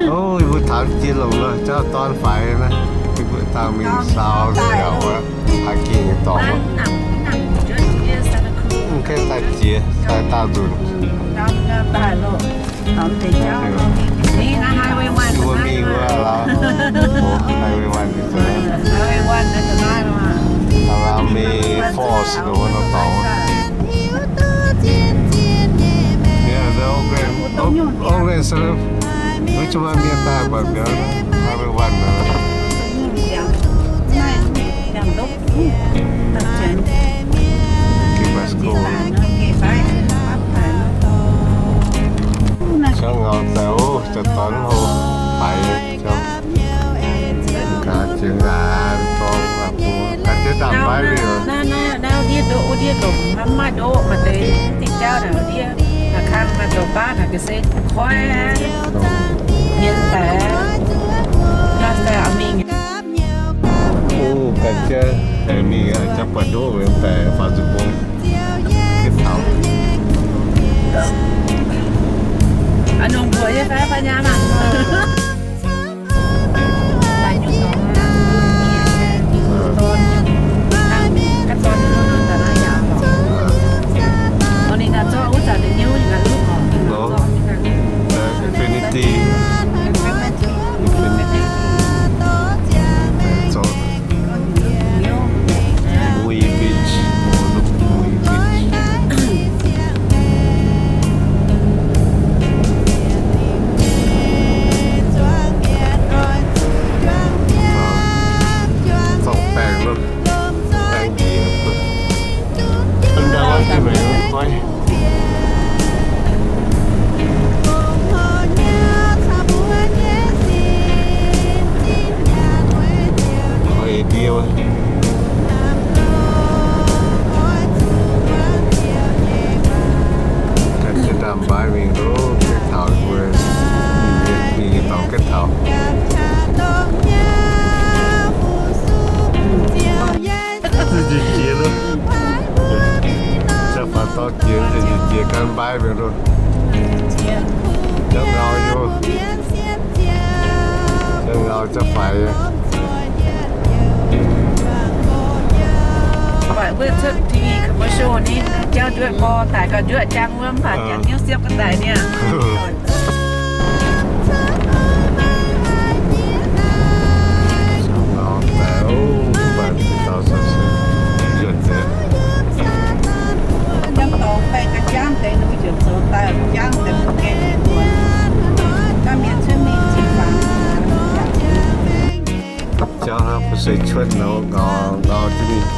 Ov, yie mbuo taux jiex longc nor, jauv dorn faix naaiv. Yie mbuo dangh mingh saau ziangx wuov, haaix gengh dorngc wuov. Mv gaengh daaih jiex, daaih daauh nzunc. Yie mbuo mingh wuov laaix, highway one. Highway one, Alame Falls nor wuov nor dorngx. Yeah, the Oakland, Oakland Surf. Wuov jiex maaih mienh daaih mbuo mbiauz, Highway one nor. Give us go. Ciangv ngau daaih, ov, daaih dorn hlo, faix nyei. Gaax jiex gaax, dorng gaax bung, gaax jiex ndaamv-mbaiv mingh oc. Naaiv, naaiv, naaiv ndiev ndoqv, wuov ndiev ndoqv, maiv maaih ndoqv, maaih deix diuh jauv naaic ndiev, naaic kang naaic zoux baav naaic ga'sie kuv koiv, mienh daaih, naaiv daaih mingh. Ov, gaax jiex, aengx mingh jangx buatc ndoqv daaih faaux nzunc mbong. Gengh taux. Aa, nongh mbuoqc nyei fai, fai nyaam aqv? Infinity. Infinity. Wui Beach, Wui Beach. Zorqv baengh loh, baengh jiex. Hnangv naaiv wuov, mv baac Ganh jiex ndaamv-mbaaix mingh loh, gengh taux mbuo, mingh dorngx gengh taux. Njiec jiex loh. Jauv faaux dorng jiex, njiec jiex gan mbaaix mingh loh. Jauv ngau nyei. Jauv ngau jauv faix nyei. Buatc mbuo cuotv T V commercial ni, jauv njuotv gorx daic gauh njuotv jangx wuov, mv baac jangx hnyouv siepv ga'daic niaa. Jauv hnangv mbuo seix cuotv nor, ngau, ngau jienv mingh.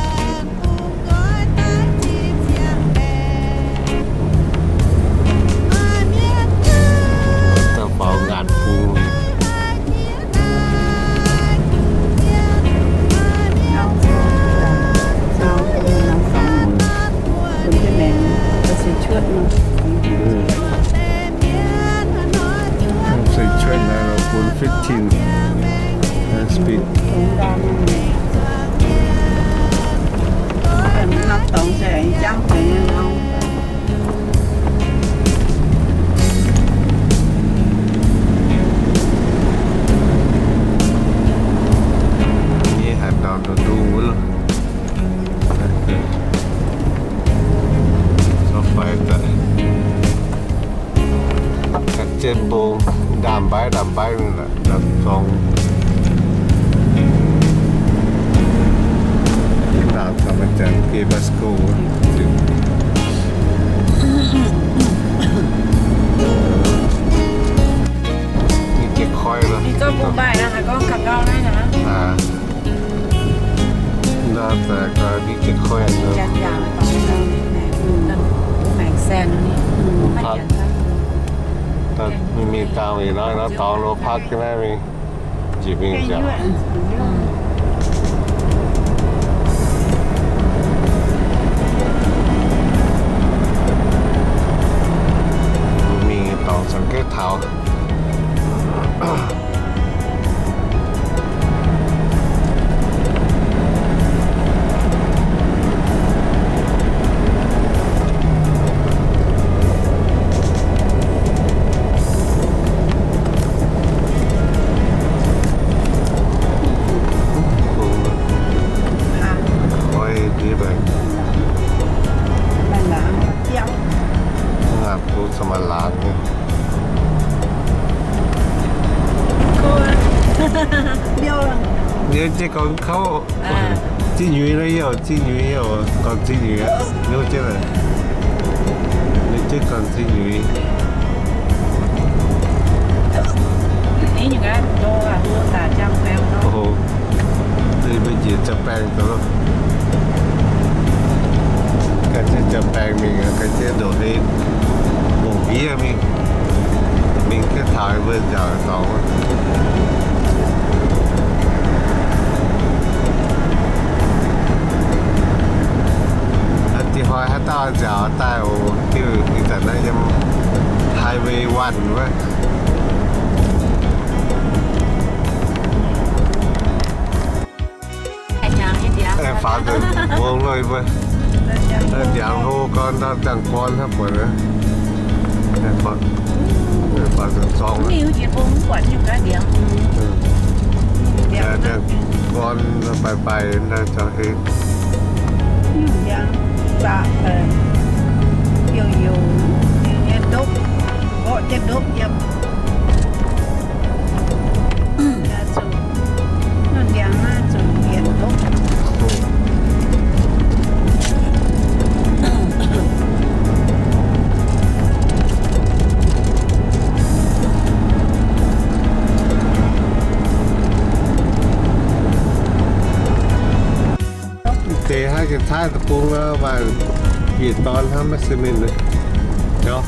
Daaih faaux ngaanc bung. Seix cuotv naaiv bun fifteen speed. Nyei haaix dauh nduqc wuov loh. Zorqv faix daaih. Ga'jienv mbong, ndaamv-mbaiv ndaamv-mbaiv mingh lorqc, ndaamv-zorng. Ndaamv-mbaiv janx geh Pasco. Ninh jiex koi lorqc. Naaiv daaih ga'ndiev jiex koi. Mingh dangh ih hnoi nor dorngx nor park jienv naaiv mingh, njiec mingh nziaauc. Mingh dorngx caux gengh taux. Ninh jiex gorn kouv. Zinh nyuiz nor yie, zinh nyuiz yie, gorn zinh nyuiz aqv. Ninh jiex, ninh jiex gorn zinh nyuiz. Ninh mbuo njiec za'baengh zoux. Ga'ziex za'baengh mingh, ga'ziex ndongc haaix mbungv hniev mingh, mingh jienv taux mbuo nziaauc dorngx. Dih hnoi haaix dauh nziaauc daaih oc, diuh ih zanc naaiv yiem Highway One wuov. Faaux nzengc mbong loh mbuo. Ndiangx hlo gorn, ndau ndiangx gorn hnangv buatc. Faaux nzengc zorng. Ndiangx gorn baaix baaix, ndau zorng heng. Ndiangx zaqc, youc youc, nyei ndopv, mborqv jienv ndopv yiem. Deix hnangv janx-taiv deic-bung, maaih yietc dorn hnangv maiv se mienh. Jauv.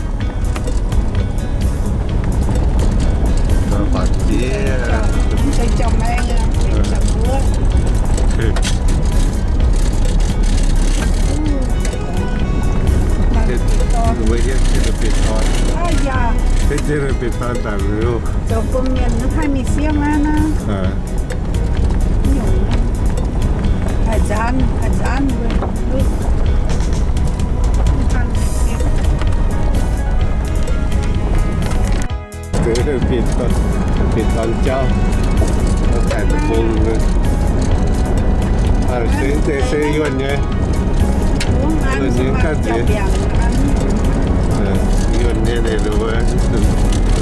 Zoux gong mienh haih mingh siemv aqv naaiv. Haih nzaanv, haih nzaanv. Bieqc dorn jauv, taaih deic-bung. Se, se yuonh nyei. Yuonh nyei ganh ziex. Yuonh nyei ninh wuov,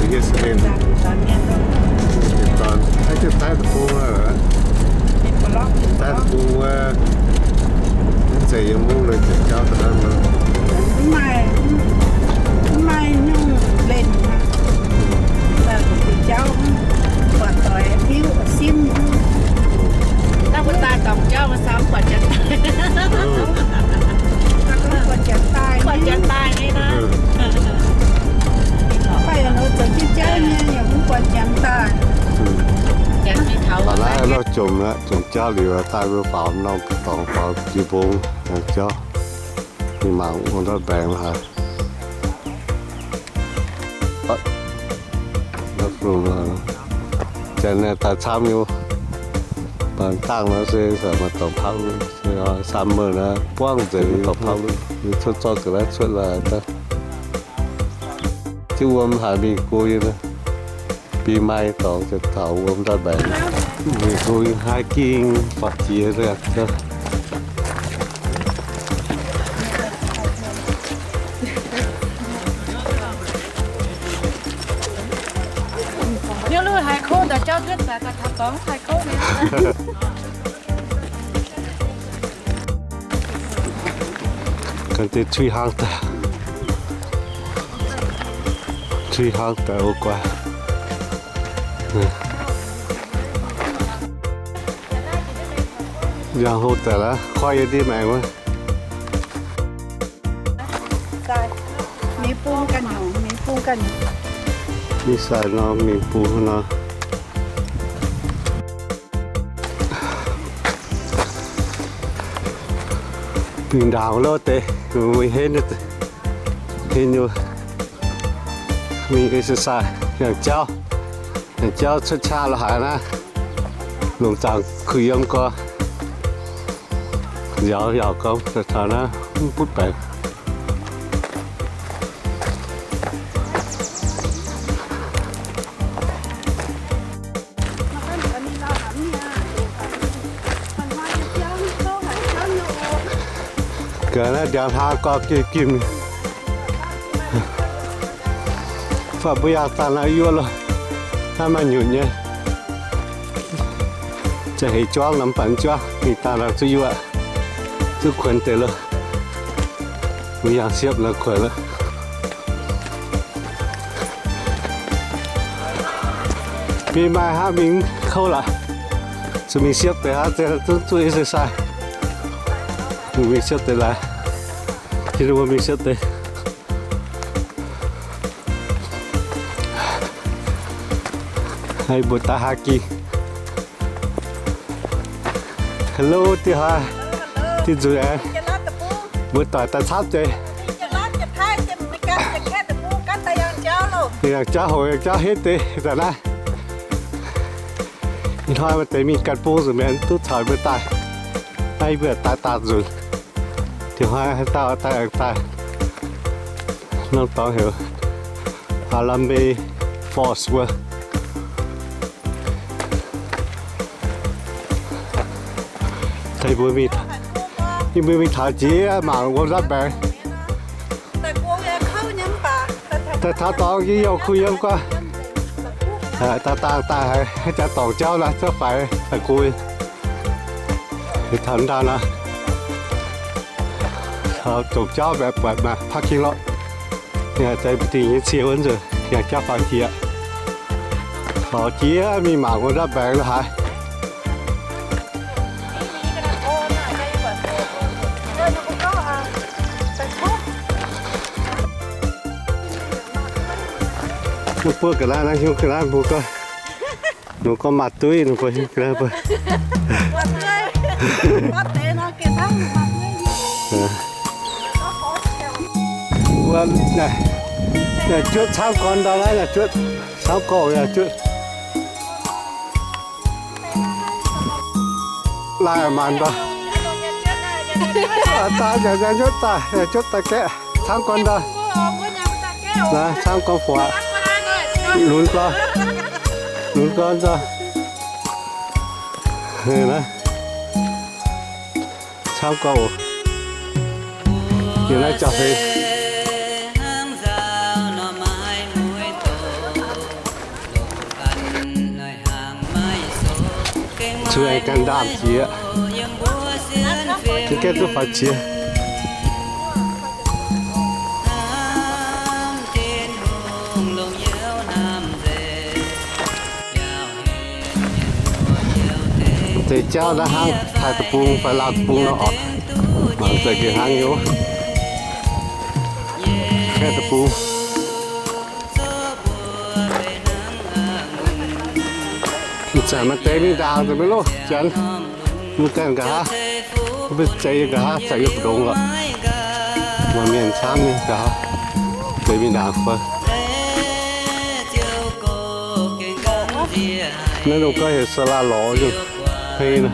hieh se mienh. Bieqc dorn, taaih deic-bung. Taaih deic-bung wuov, mv zeiz yiem mungv, zeiz jauv daaih nor. Mv maaih, mv maaih nyungc lenh. Jauv, buatc doic hiuv simv. Naaiv mbuo daaih dorngc jauv mbuo camv buatc janx daaih. Buatc janx daaih, buatc janx daaih nyei naaiv. Baac yaac zoux jienv jauv nyei, yaac mv buatc janx daaih. Janx nyei taux. Baac naaiv lorh jomc aqv, jomc jauv liuz daaih mbuo faaux norm dorngx faaux jiu mbong jauv. Mingh mangc wuov ndortv mbaengx haaix. Janx daaih camv nyei. Mangc dangh nor se maaih dorngx paauv, summer naaiv buangv nzengc dorngx paauv, cuotv zorqv ga'naaiv cuotv laaix daaih. Jienv wuom haic mingh go yie, bing maaih dorngx ziouc taux wuom ndortv mbaengx. Mingh go hiking faaux jiex. Niu lui haiz kouv daaih jauv cuotv daaih, daaih taux dorngx haiz kouv nyei. Ganh deix three hundred, three hundred wuov guanh. Ndiangx hlo daaih laaix, koiv yie ndiev maengx wuov. Mingh bung ganh nyungc, mingh bung ganh nyungc. Mingh sai nor, mingh bung nor. Mingh ndaangc wuov deix, mingh henv, henv nyei, mingh exercise, yangh jauv, yangh jauv cuotv qaqv la'haic naaiv, longc zaangc kuh yiem gorx, nziaaux yaac gorngv taux naaiv mv butv baengx. Gaax naaiv ndiangx hlaang gorx gimh gimh. Faah mbuo yangh dangh naaiv yuoqv loh, naaiv maaih nyutc nyei. Za'heix juangv nor mv baac mv juangv, mingh daaih nor zuqc yuoqv, zuqc kuonx deix loh. Mbuo yangh siepv nor kuonx loh. Mingh maaih hnangv mingh kouv laaix. Zuqc mingh siepv deix hnangv, zungv zuqc exercise. Mingh siepv deix laaix. Tin mbuo mingh siepv deix. Haih mbuo daaih haaix gingh. Hello, dieh hnoi, dieh nzuih aengx. Mbuo doic daaih camv deix. Yangh jauv hoc, yangh jauv henv deix daaih naaiv. Ih hnoi maaih deix mingh ganh bung nzunc mi'aqv, duqv caux mbuo daaih. Naaiv mbuo daaih daauh nzunc. Dieh hnoi haaix dauh daaih aengx daaih. Norm dorngx heuc Harambee Falls wuov. Daaih mbuo mingh, yie mbuo mingh taux jiex mangc wuov ndortv mbaengx. Daaih taux dorngx yie youh kuh yiem gu'nguaaic. Daaih dangh daaih haiz jaax dorngc jauv naaiv, jauv faix daaih kuh. Taux ndaangc naaiv, taux jomc jauv mbaeqc buatc maaih parking lot. Deix dingh nyei cie wuov nzunc yangh jauv faaux jiex. Faaux jiex mingh mangc wuov ndortv mbaengx lo haaix. Mbuo ga'naaiv, naaiv hiuv ga'naaiv mbuo gorngv, ninh gorngv maaz-duiv, ninh mbuo hiuv ga'naaiv mbuo. Wuov, naaiv, naaiv juotv camv gorn ndau naaiv, naaiv juotv camv gorn yaac juotv. Lai maanc ndau. Daaih yaac nyuotv daaih, juotv daaih gaeqv camv gorn ndau. Naaiv camv gorn fu'jueiv. Lunx gorn, lunx gorn ndau. Naaiv camv gorn oc. Yiem naaiv jauv fei. Zuqc aengx ganh ndaamv jiex, mv gaengh duqv faaux jiex. Deix jauv naaiv hnangv Taiv deic-bung fai Laauv deic-bung nor orqc. Mangc zeiz gengh hnangv nyei oc. Kaeqv deic-bung. Ih zanc maaih deix mingh ndaangc nzengc maiv loh, janx mv gaengh nqa'haav, mv zeiz nqa'haav, zanc yiem mbu'ndongx lorqc. Maaih mienh camv nyei nqa'haav, deix mingh ndaangc fai. Naaiv dongh gorngv heuc Saalaax Lorqc nyei, hei naaiv.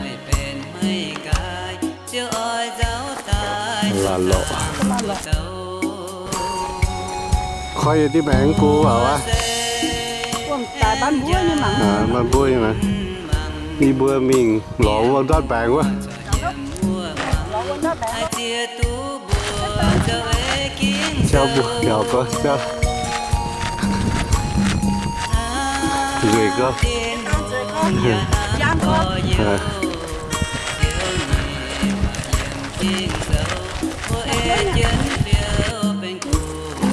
Laaix lorqc. Koi yie diqv maengx go aqv. Mbuo mingh lorz wuov ndortv mbaengx wuov. Jauv mbuo yaac gorngv jauv nzueic gorngv.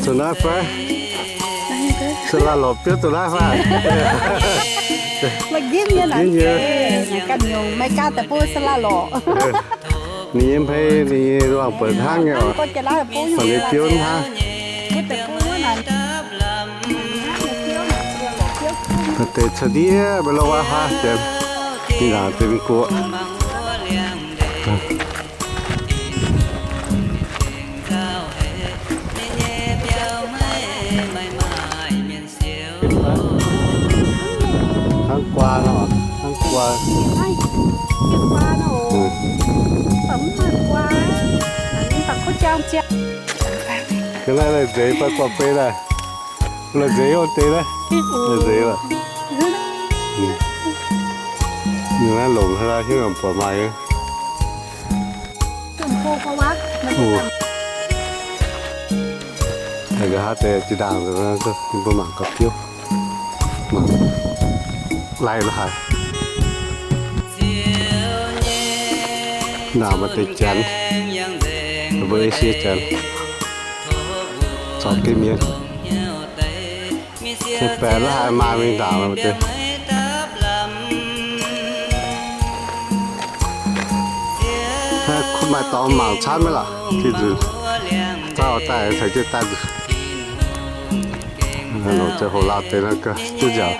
Zoux naaiv fai? Saalaax Lorqc biouv zoux naaiv fai? Maiv ginv nyei, ginv nyei. Ganh nyungc Meigaa deic-bung Saalaax Lorqc. Ninh nyei hmei, ninh nyei luangh buonc hnangv nyei oc. Mangc ninh biouv hnangv. Maaih deix caux ndiev maiv lorqc waac hnangv, deix mingh laangc deix mingh guoqv. Hnangv guaa nor, hnangv guaa. Ga'naaiv lai-nzeix fai guangc bei daaih. Lai-nzeix ov deix naaiv. Lai-nzeix lorqc. Ninh naaiv longc haaix hiuv yaac buatc maaih. Nqa'haav deix jiex ndaangc, mbuo mangc gaax biouv. Mangc lai lo haaix. Ndaangc maaih deix janx, mbuo ei sie janx, zorc gemh mienh. Se baeqc la'haaix maaih mingh ndaangc maaih deix. Kuv maaih dorngx mangc camv maiv lorqc, tin nzunc zauh daaih caux jienv daaih nzunc. Longc ziangh hoc lauh deix nor gauh duqv nziaauc.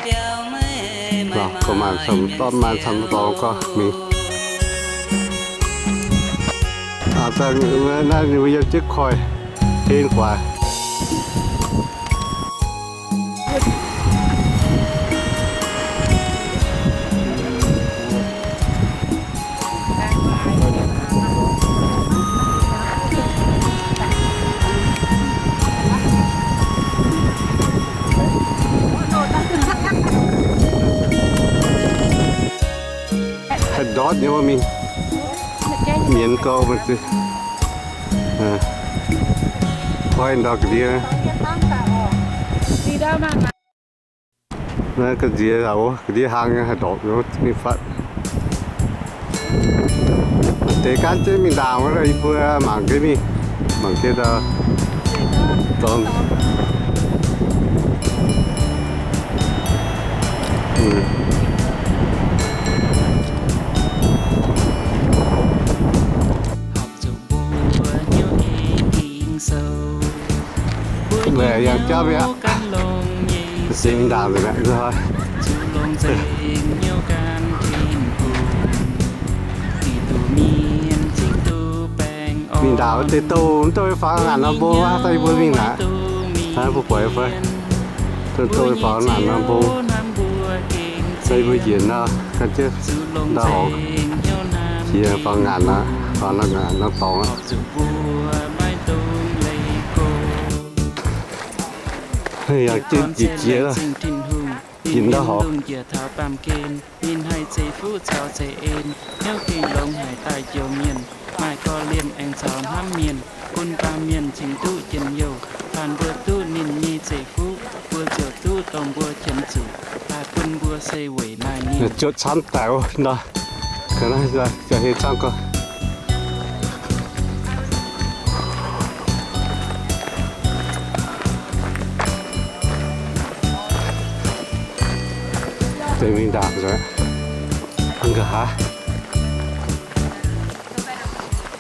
Gorqv-maanh camv, dorqv-maanh camv dorngx gorngv mingh. Naaiv ninh mbuo yiem jienv koiv-hlen guaax. Haih ndortv nyei wuov mingh. Mienz gau maiv zeiz. Koi ndau ga'ndiev. Naaiv ga'nziex aqv, ga'ndiev hlang nyei, haih ndorpc nyei mingh fatv. Deix gaanv jienv mingh ndaangc wuov, yie mbuo mangc jienv mingh, mangc jienv ndau dorngx. Yangh jauv mi'aqv. Singx ndaangc nzengc aqv. Mingh ndaangc wuov deix douh, mv douh fangx ngaanc norm mbong aqv, daaih yie mbuo mingh naaic. Mbuo buatc fai, douh fangx ngaanc norm mbong. Daaih yie mbuo njiec nor, gan jienv ndau horngz jiex fangx ngaanc aqv, fangx ngaanc norm dorngx aqv. Yangh jienv jiex jiex, jiex ndau horngz. Ninh haih ceix fuqv caux ceix en, hnyouv gengh longx haic daaih joux mienh, maaih gorx-lienh aengx caux hnamv mienh, bun baamh mienh cingx duqv njien-youh. Taux mbuo duqv ninh nyei ceix fuqv, mbuo ziouc duqv dongh mbuo qiemx zuqc, daaih bun mbuo se weic naaiv ninh. Zuotc camv daic oc, nor, ga'naaiv hei camv gorx. Deix mingh ndaangc nzengc. Nqa'haav,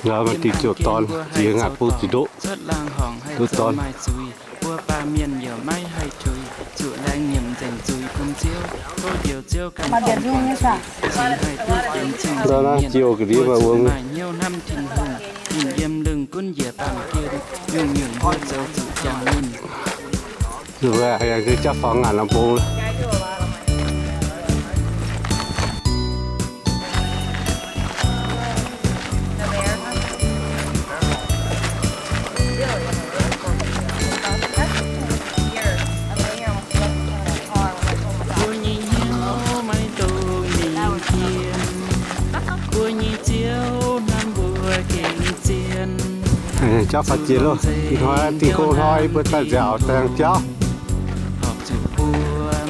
nqa'haav maaih diuh ziouc dorn jiex ngaatc bung ziouc ndoqv, ndoqv dorn. Mbuo baamh mienh yaac maiv haih tuix, zuqc laengz nyiemc nzengc zuiz bun Ziouv, tov njoux Ziouv ganh cingx guangc zuiz, cingx haih duqv benx cing-nzengc mienh. Mbuo zuqc maaih hnyouv hnamv Tin-Hungh, ninh yiem lungh gunv njiec baamh gen, nyungc-nyungc mbuo zoux zuqc jangx ninh. Jauv fangx ngaanc norm mbong. Mbuo nyei hnyouv maiv dungx mingh kien. Mbuo nyei Ziouv hnamv mbuo gengh zien. Jauv faaux jiex loh. Ih hnoi dingh gong hnoi mbuo daaih nziaauc daaih jauv. Horpc zuqc mbuo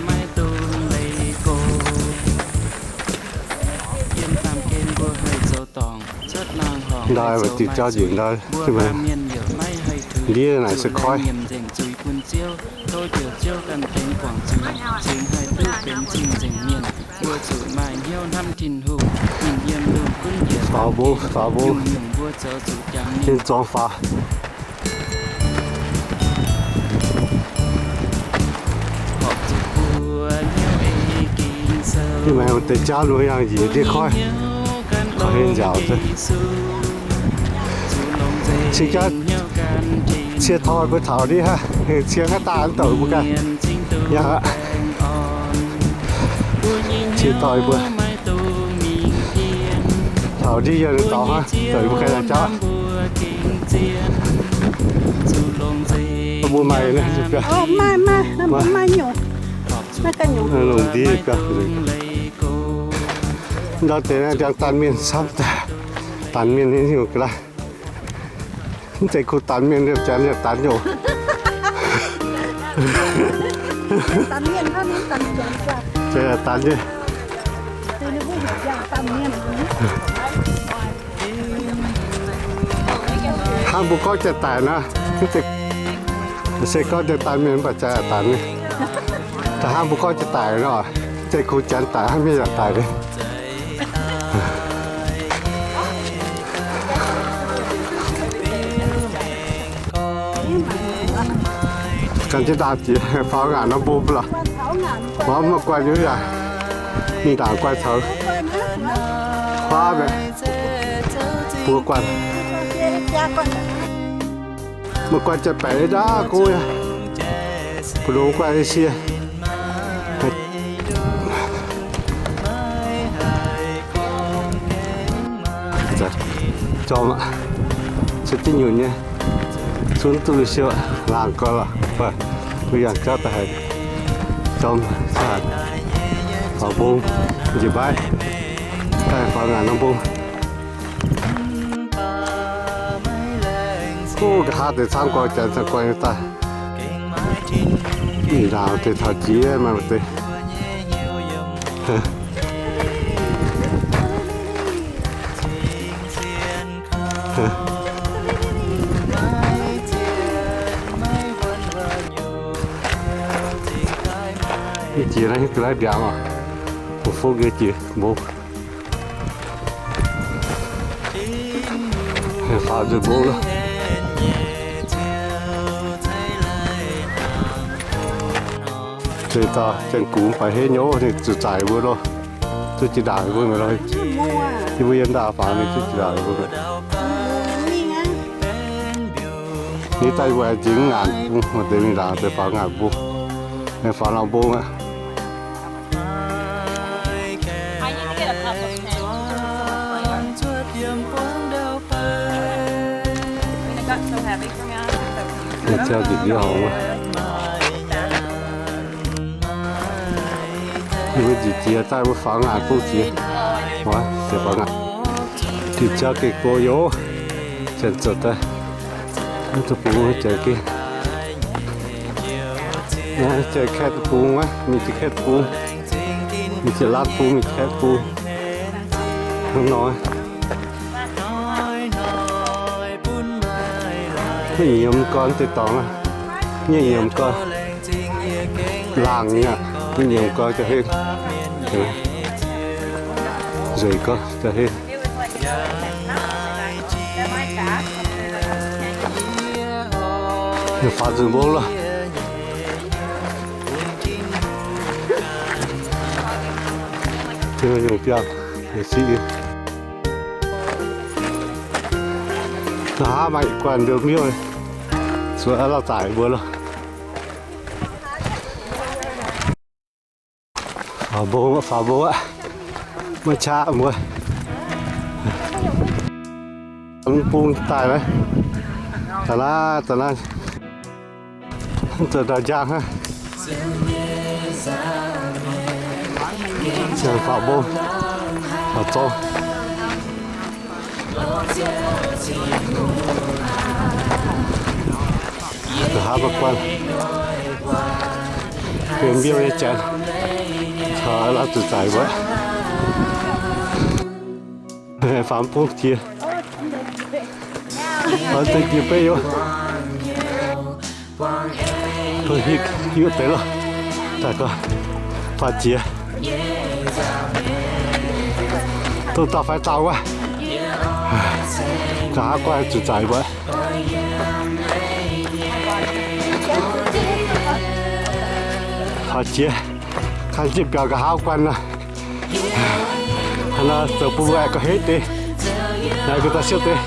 maiv dungx leih go. Yiem baamh gen mbuo haih zoux dorngc, cuotv laangh horngc haih zoux maaih zuiz, mbuo baamh mienh yaac maiv haih tuix, ndiev naaic se koiv nyiemc nzengc zuiz bun Ziouv, tov njoux Ziouv ganh benx guangc zuiz, cingx haih duqv benx cing-nzengc mienh. Mbuo zuqc maaih hnyouv hnamv Tin-Hungh, ninh yiem lungh gunv njiec baamh gen, nyungc-nyungc mbuo zoux zuqc jangx ninh. Maaih deix jauv nor yangh njiec ndiev koiv, taux heh nziaauc se. Cing jaav cie toi mbuo taux ndiev hnangv, cie hnangv daaih mv douc mbuo ganh yangh aqv. Cie toi mbuo taux ndiev yiem dorngx hnangv, douc mbuo ganh yangh jauv. Mbuo maaih, maaih, maaih nyungc, maaih ganh nyungc. Longc ndiev biauv. Ndau deix naaiv ndiangx daanh mienh camv daaih, daanh mienh nyei nyungc ga'naaiv. Mv zeiz kuh daanh mienh, liemh janx liemh daanh nyungc. Daanh mienh, daanh mienh. เออ ตันดิ เออ นี่พวกเดี๋ยวยางตันเนี่ยมัน เออ Hnangv mbuo gorngv janx-daic nor, se gorngv janx-daic mienh mv baac janx-daic ni. Hnangv mbuo gorngv janx-daic nor, se kungx janx-daic hnangv mienh yaac daic ni. Ganh jienv ndaangc jiex faaux ngaanc norm mbong lorqc. Mv maaih guanh nyei yaac mingh ndaangc guanh caux huaav mi'aqv. Buo guanh. Maaih guanh jaa-baeqc nyei ndaauv gouv nyei. Mbu'ndongx guanh nyei sie. Jorm aqv. Cuotv diuh nyunc nyei. Zunv duqv lui-siou laangh gau lorqc. Mbuo yangh jauv daaih haic. Jorm faaux mbong njiec mbaaiv, daaih faaux ngaanc norm mbong. Nqa'haav deix camv guaix janx camv guaix nyei daaih. Mingh ndaangc deix taux jiex maaih deix. Jiex naaiv ga'naaiv ndiangx oc. Fungx nyei jiex mbong. Faaux nzunc mbong loh. Ceix daaih janx-gux baac henv nyei, ninh zuqc zaaic mbuo loh. Duqv jiex ndaangc mbuo mi'aqv loh. Yie mbuo yiem ndaangc faaux ninh duqv jiex ndaangc mbuo mi'aqv. Ninh daaih mbuo aengx nzingx ngaanc, maaih deix mingh ndaangc deix faaux ngaanc mbong. Aengx faaux norm mbong aqv. Ninh ziouc nzipc ndie horngc wuov. Yie mbuo nzipc jiex daaih mbuo faaux ngaanc bung jiex. Muoz, se faaux ngaanc. Diuh jauv gengh go yoc. Janx zoux daaih. Mv zuqc bungx janx gengh. Janx kaeqv duqv bungx wuov, mingh jiex kaeqv duqv bungx. Mingh jiex laatv bungx, mingh kaeqv bungx. Hnangv nor. Mv nyiemz gorn deix dorngx aqv. Mv nyiemz gorn. Laangc nyei aqv. Mv nyiemz gorn jauv henv. Nzueic gorn jauv henv. Faaux nzunc mbong loh. Yungh biangh, siqv. Nqa'haav maaih guanh mbiouh miuv, zuqc lauh zaaic mbuo loh. Faaux mbong, faaux mbong aqv. Maiv qaqv mbuo. Mv bung daaih naaiv. Da'naaiv, da'naaiv. Mv zoux ndau njang hnangv. Faaux mbong, faaux zorng. Nqa'haav maaih guanh, benx mbiouh nyei janx, caux lauh zuqc zaaic mbuo. Faaux bung jiex, faaux deix jiex beiv yoc. Hiuv deix loh, daaih gorngv faaux jiex. Dongh dauh faix dauh wuov. Nqa'haav guanh zuqc zaaic mbuo. Faaux jiex, kang jienv biaux nqa'haav guanh nor. Hnangv nor zoux bun mbuo aengx gauh henv deix, naaiv gauh daaih siouv deix.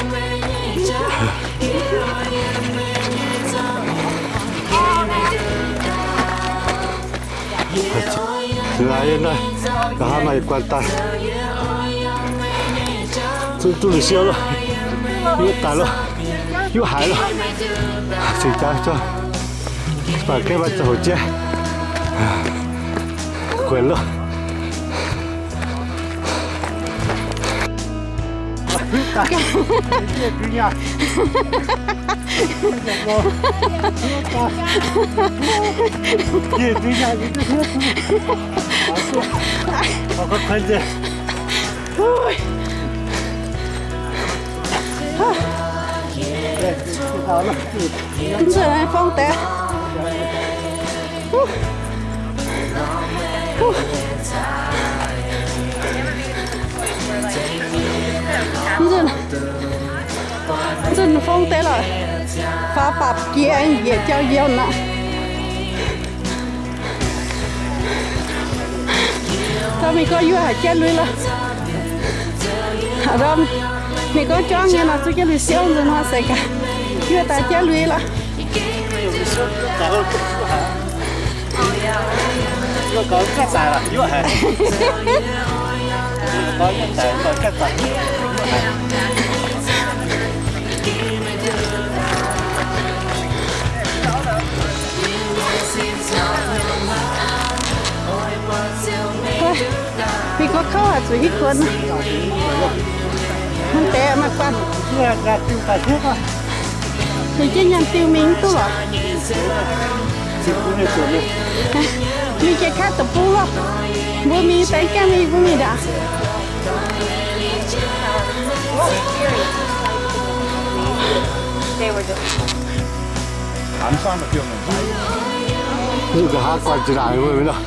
Nqa'haav maaih guanh daaih. Zungv duqv lui-siou loh. Hiuv daaih loh. Hiuv haiz loh. Cingx jaax zorqv, baac gaeqv maaih zoux hoc jiex. Guenx loh. Nzunc naaiv fong deix. Nzunc, nzunc fong deix lorqc. Faaux bapc jiex aengx njiec jauv-yiem aqv. Taux mingh gorngv yuoqv haic jaiv lui lorqc. Aa, mingh gorngv juangv nyei nor zuqv jienv lui siouv nzunc hnoi se gaax yuoqv daaih jaiv lui lorqc. Mingh gorngv kouv haic zuqc hiuv kuonx. Hnangv deix maaih guanh. Ninh jienv nyaanh diuh mingh duqv lorqc. Mingh jiex kaav deic-bung loh. Mbuo mingh daaih gaengh mingh, mbuo mingh ndaangc. Nzunc nqa'haav guanh zinh ndaangc wuov mingh nor.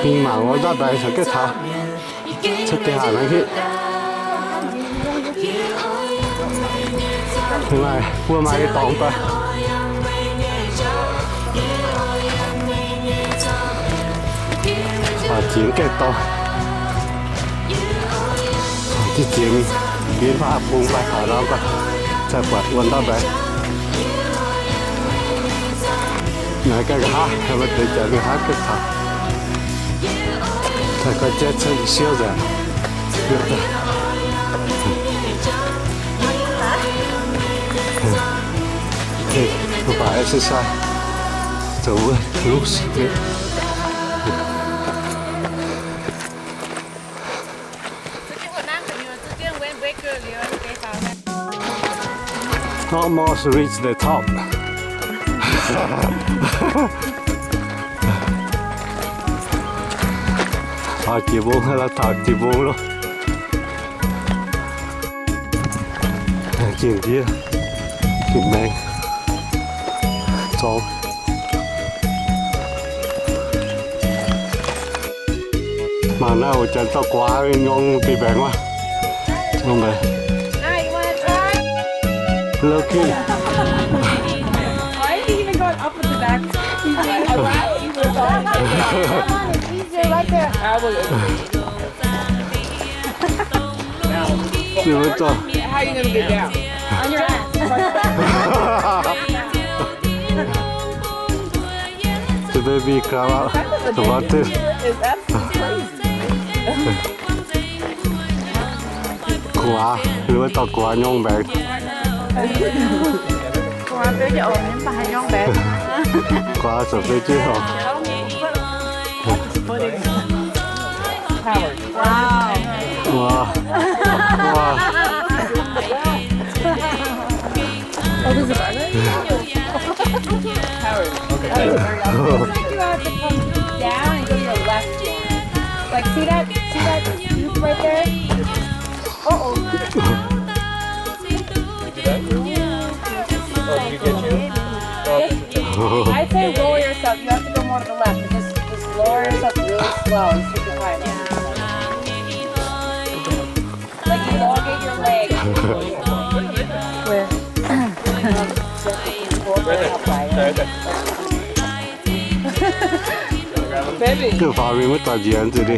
Mingh mangc wuov ndortv mbaengx caux gengh taux. Cuotv deix haac naaiv hitv. Maaih, mbuo maaih dorngx daaih. Jiex gaengh dorngx. Jiex mingh, mbienv faaux bung fai taux ndau, zaih buatc wuov ndortv mbaengx. Naaiv ganh nqa'haav, maaih deix janx nqa'haav gaengh taux. Taux gau jaiv cuotv siouv nzengc. Mbuo baac exercise, zoux wuov loops. Almost reach the top. Taux jiex mbong, taux jiex mbong loh. Jiex ndiev, jiex maengx, zorngx. Mangc naaiv oix janx dauh guaax nyorng bieqc mbaengx wuov. Nyorng mbaengx. Low key. Why is he even going up with the back? He's like, all right, you were going. Come on, it's easier right there. I will. How you gonna get down? On your ass. The baby crawl out the water. Is absolutely crazy. Guaax, wuov dauh guaax nyorng mbaengx. Guaax biauv jiex oc, mv baac haaix nyorng mbaengx. Guaax zoux biauv jiex oc. Wow. Wow. Wow. Oh, this is Howard. Okay. You have to come down and go to your left. Like, see that? See that scoop right there? Uh-oh. Did you do that? Oh, did you get you? Oh, that's okay. I'd say roll yourself. You have to go more to the left. Just, just lower yourself really slow and super quiet. Like, elongate your leg. Where? Baby. Duqv faaux mingh maiv doix njiec nzunc ni.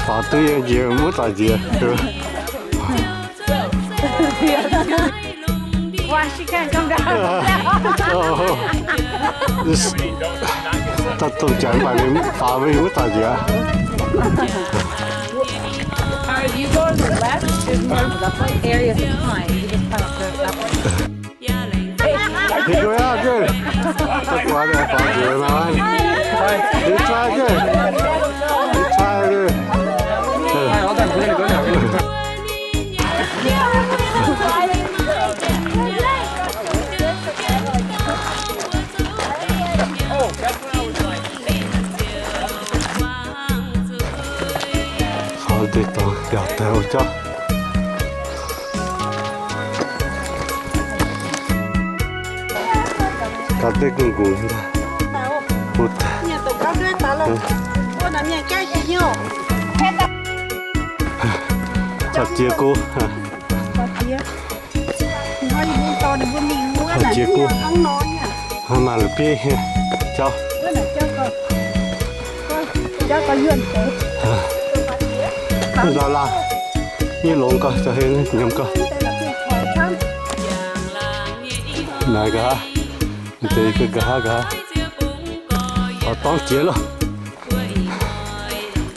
Faaux duqv yiem njiec maiv doix njiec. Why she can't come down? Dauh domh janx mv baac ninh faaux mingh maiv doix njiec. All right, you go to the left, there's more of the areas of pine. You just kind of go up. Hey, go out, good. That's why they found you, man. You try good. You try good. All right, hold on. We're gonna go now. We're gonna go. Oh, that's what I was like. Daaih jauv. Gauh deix gungx gungx. Caux jiex go. Caux jiex go. Maaih la'bieiv jauv. Lauh lauh, yie longx gau, caux hei nyiemc gau. Naaic nqa'haav, deix nqa'haav nqa'haav, faaux dorngv jiex loh.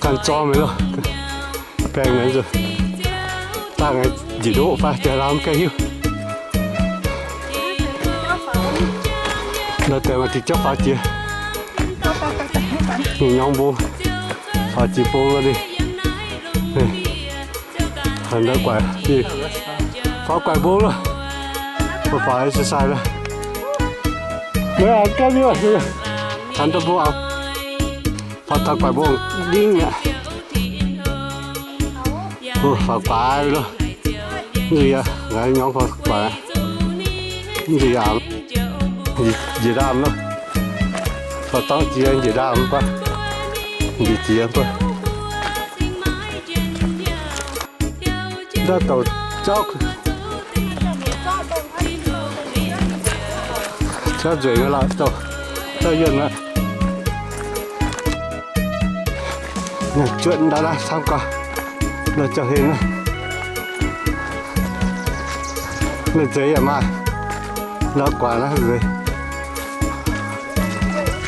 Ganh zorng meih loh. Baengh naaic nzuqc, daaih ngaengc njiec ndoqv fai jaax lamh mv gaengh hiuv. La'deix maaih diuh jauv faaux jiex. Mingh nyorng mbong, faaux jiex mbong loh ninh. Taux ndau guaix, faaux guaix mbong loh. Mbuo faaux exercise loh. Maiv gaengh miuc, taux ndau mbong aqv. Faaux taux guaix mbong ndingv mi'aqv. Faaux guaix loh. Nzuih aqv, nqa'haav nyorng faaux guaix. Nzuih aqv, njiec ndaamv loh. Faaux dorngv jiex njiec ndaamv baac, njiec jiex baac. Ndau douc jauv, jauv nzueic nyei lorqc, douc, jauv yuonh aqv. Juotv ndau naaiv camv gau, la'jauv-hlen naaiv. La'zeix yaac maaih, ndau guaax naaiv la'zeix.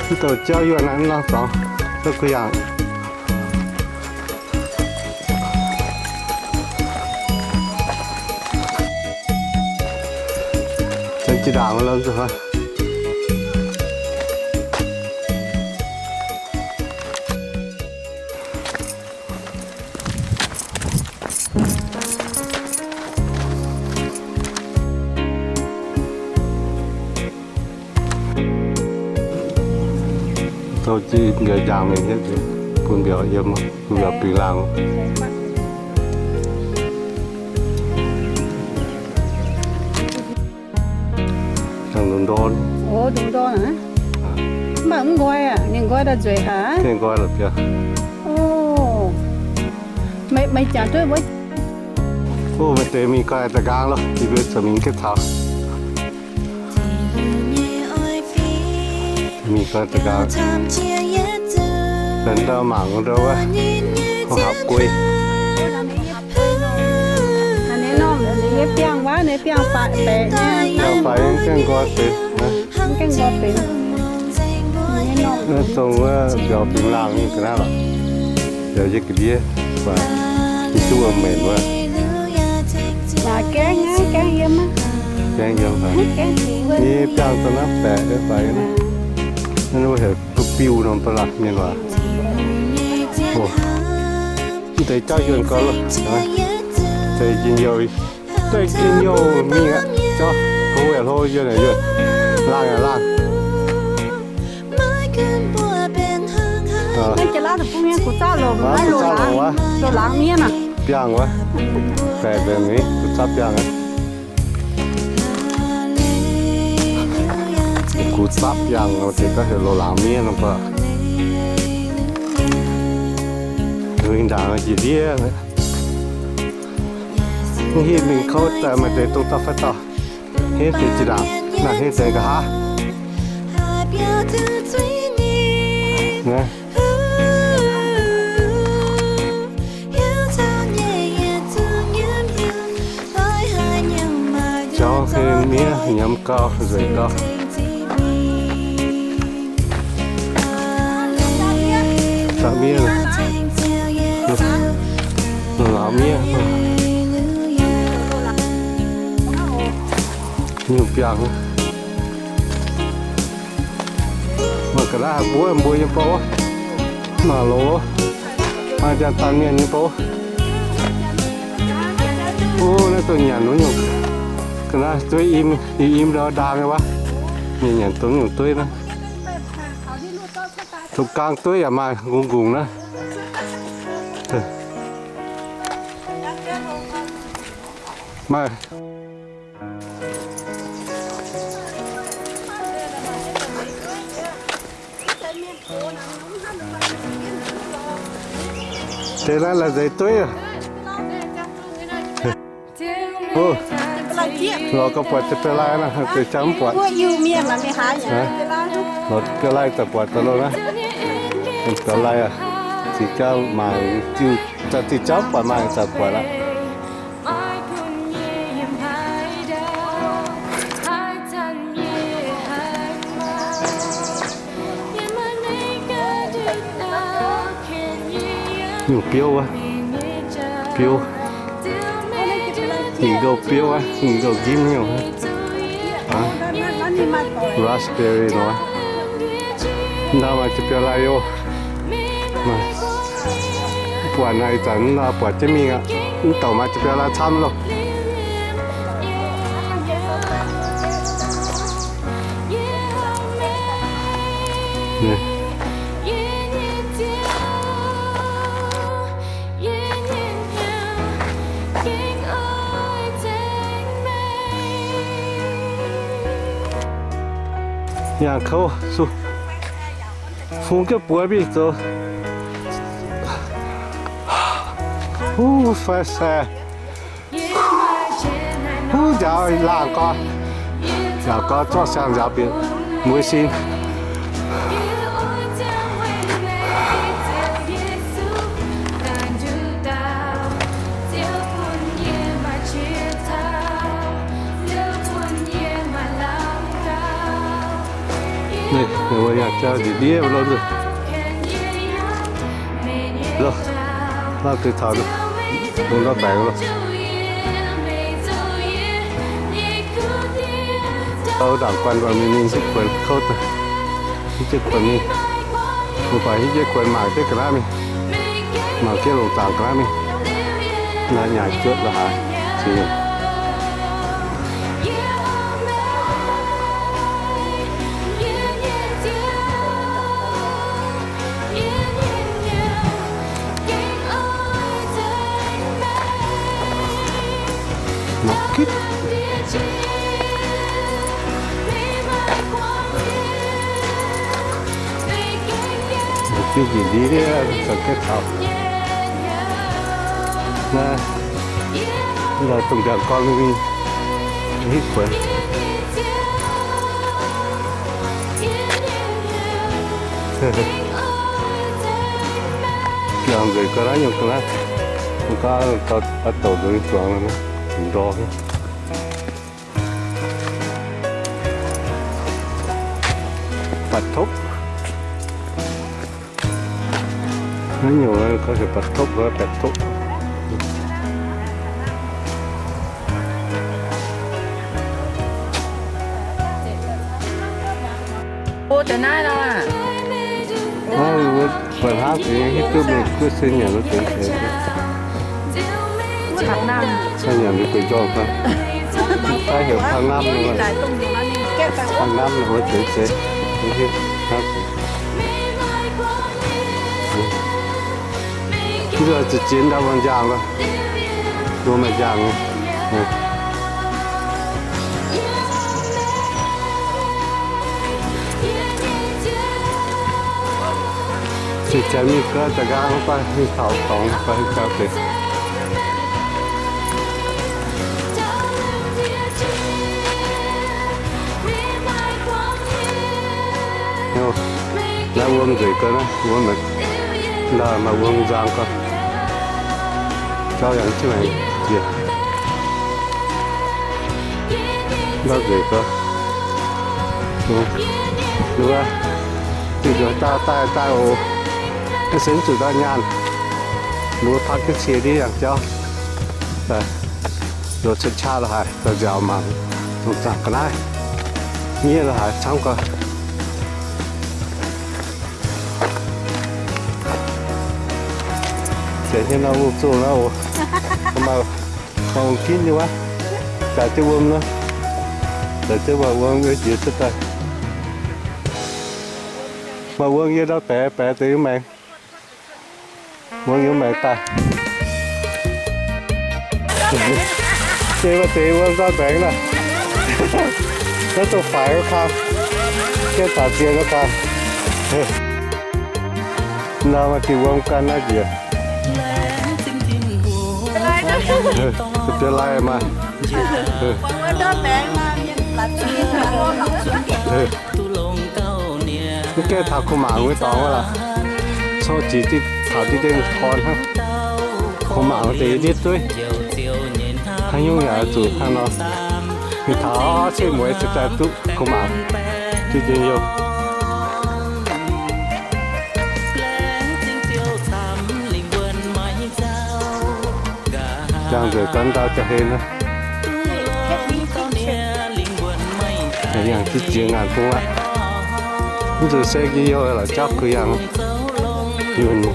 Mv douc jauv yuonh naaiv, mv norm dorngx, douc kuh yangh. Janx jiex ndaangc lo nzuqc hnoi. Zoux jienv mbiauz njaangc mingh hietv, bun mbiauz yiem, bun mbiauz bingx laangh. Ndongc ndorn. O, ndongc ndorn aqv. Mv baac mv nqoi aqv, ninh nqoi daaih nzueic haic. Ninh nqoi la'bieiv. O, meih jangx duqv wuov. O, maaih deix mingh goi da'nqaang loh, yie mbuo zuqc mingh gengh taux. Mingh goi da'nqaang. Benx ndau mangc ndau wuov, hopv guei. Biangh faix gengh nqoi benx. Zong wuov mbiauz bingx laangh nyei ga'naaiv lorqc. Mbiauz yie ga'ndiev, mv duqv wuom-menc wuov. Gaengh yiem, gaengh yiem haic. Nyei biangh dongh naaiv baeqc faix, naaiv wuov heuc duqv biuh norm ba'laqc mienh waac. Mv deix jauv yuonh gau loh. Deix njien-youh, deix njien-youh mingh aqv. Jauv hlo yaac hlo, yuonh yaac yuonh, laangh yaac laangh. Naaiv jiex laav deic-bung nyei gux zaapv longc, naaiv loz-laangz, loz-laangz miev aqv. Biangh wuov, baeqc deix mingh gux zaapv biangh aqv. Gux zaapv biangh nor deix gauh heuc loz-laangz miev nor baac. Mingh ndaangc njiec ndiev. Mv hitv mingh kouv daaih maaih deix dongh dauh fai dauh. Henv deix zinh ndaangc, naaiv henv deix nqa'haav. Jauv henv miev nyiemz gau, nzueic gau. Zaapv miev, laangz miev, nyungc biangh. Mangc ga'naaiv haaix mbuo, mbuo nyei bou, mangc loz, mangc janx-dangh mienh nyei bou. O, naaiv dongh nyanc wuov nyungc. Ga'naaiv dueiv im, i im ndau ndaang nyei wuov. Mienh nyanc dongh nyungc dueiv naaiv. Dongh gaang dueiv yaac maaih, ngongh ngongh naaiv. Maaih. Deix naaiv la'zeix dueiv aqv. Lorz gau buatc ziepc biaa lai nor, deix jangv mv buatc. Lorz biaa lai daaih buatc daaih loh naaiv. Biaa lai aqv. Ziqc jauv mangc, ziqc jauv buatc mangc zanc buatc aqv. Nyungc biouv wuov, biouv, nyungc nqouh biouv wuov, nyungc nqouh njimv nyungc. Raspberry nor, ndau maaih ziepc biaa lai oc. Buatc naaiv ih zanc mv nor buatc jienv mingh aqv. Mv douc maaih ziepc biaa lai camv loh. Yangh kouv, fungx jienv buoz mingh zoux. Huv, fai sai. Huv, nziaaux laangh gorx, nziaaux gorx zorqv siang nziaaux bieqc mueiz sin. Naaiv, naaiv wuov yangh jauv ndiev ndiev lo nzunc. Lo, naaiv deix taux bung ndortv baengx lo. Taux ndaangc guanh mbuo mingh hiuv kuonx kouv daaih, hiuv jienv kuonx mingh. Mbuo baac hiuv jienv kuonx mangc jienv ga'naaiv mingh, mangc jienv longc zaangc ga'naaiv mingh. Naaiv nyaaic zuotv lo haaix. Mv njiec ndiev, zoux jienv taux. Naaiv, naaiv dongh ndiangx-gorn mingh hiuv kuonx. Biangh nzengc ga'naaiv nyungc ga'naaiv, mv gaax gauh douc nzengc zuangx ndorm. Baeqc topv. Naaiv nyungc gauh heuc baeqc topv, baeqc topv. Naaiv mbuo buatc hnangv deix hiuv duqv mingh guoqv se nyanc lo deix deix. Nyanc lo gueix njormh fai, fai heuc pang namv lo, pang namv lo wuov deix deix. Mv zuqc ziex ndau mbuo njaangh lo, mbuo maaih njaangh nyei. Ih zanc mingh gau, da'nqaang mv baac mingh taux dorngx baac jauv deix. Naaiv wuom nzueic gau naaiv, wuom naaiv maaih wuom nzang gau. Jauv yangh jienv maengx jiex. Ndau nzueic gau. Wuov, ninh nduov daaih daaih daaih oc. Maiv se mv zuqc ndau nyaanh. Mbuo pak jienv cie ndiev yangh jauv. Nduov qaqv qaqv lo haaix, daaih nziaaux mangc, longc zaangc ga'naaiv. Nyiev lo haaix camv gau. Janx nyei nor wuom zongh naaiv oc. Maaih wuom ginv nyei wuov. Jaax jienv wuom nor. Jaax jienv maaih wuom yie jiex cuotv daaih. Maaih wuom yie ndau baeqc, baeqc deix yiem maengx. Wuom yiem maengx daaih. Deix maaih deix wuom nzoih mbaengx naaiv. Naaiv dongh faix wuov kang, gaengh taux zien wuov kang. Naaiv maaih diuh wuom gan naaiv njiec. Biaux lai maaih. Mv gaengh taux kuv mangc wuov dorngx wuov laaix. Cou jiex diqv taux diqv dengh gorn hnangv. Kuv mangc wuov deix ndiev dueiv. Haaix nyungc yaac zuqc hnangv nor. Mingh taux cetv mueiz ceix daaih duqv kuv mangc. Diqv dengh youh. Jangx nzueic gorn ndau jauv-hlen naaiv. Yangh diqv jiex ngaanc bung aqv. Mv zuqc se njien-youh lorqc, jauv kuh yangh. Yunc.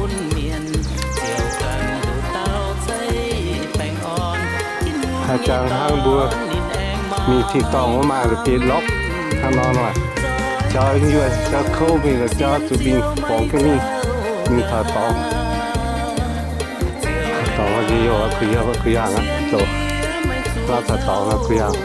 Haaix jangx hnangv mbuo mingh tin-dorngh wuov maaih la'bieiv-lokv hnangv nor nor. Jauv yuonh, jauv kouv mingh, jauv zuqc mingh borngz jienv mingh, mingh taux dorngx. Dorngx njien-youh kuh yangh, kuh yangh aqv, zoux hlaax taux dorngx kuh yangh.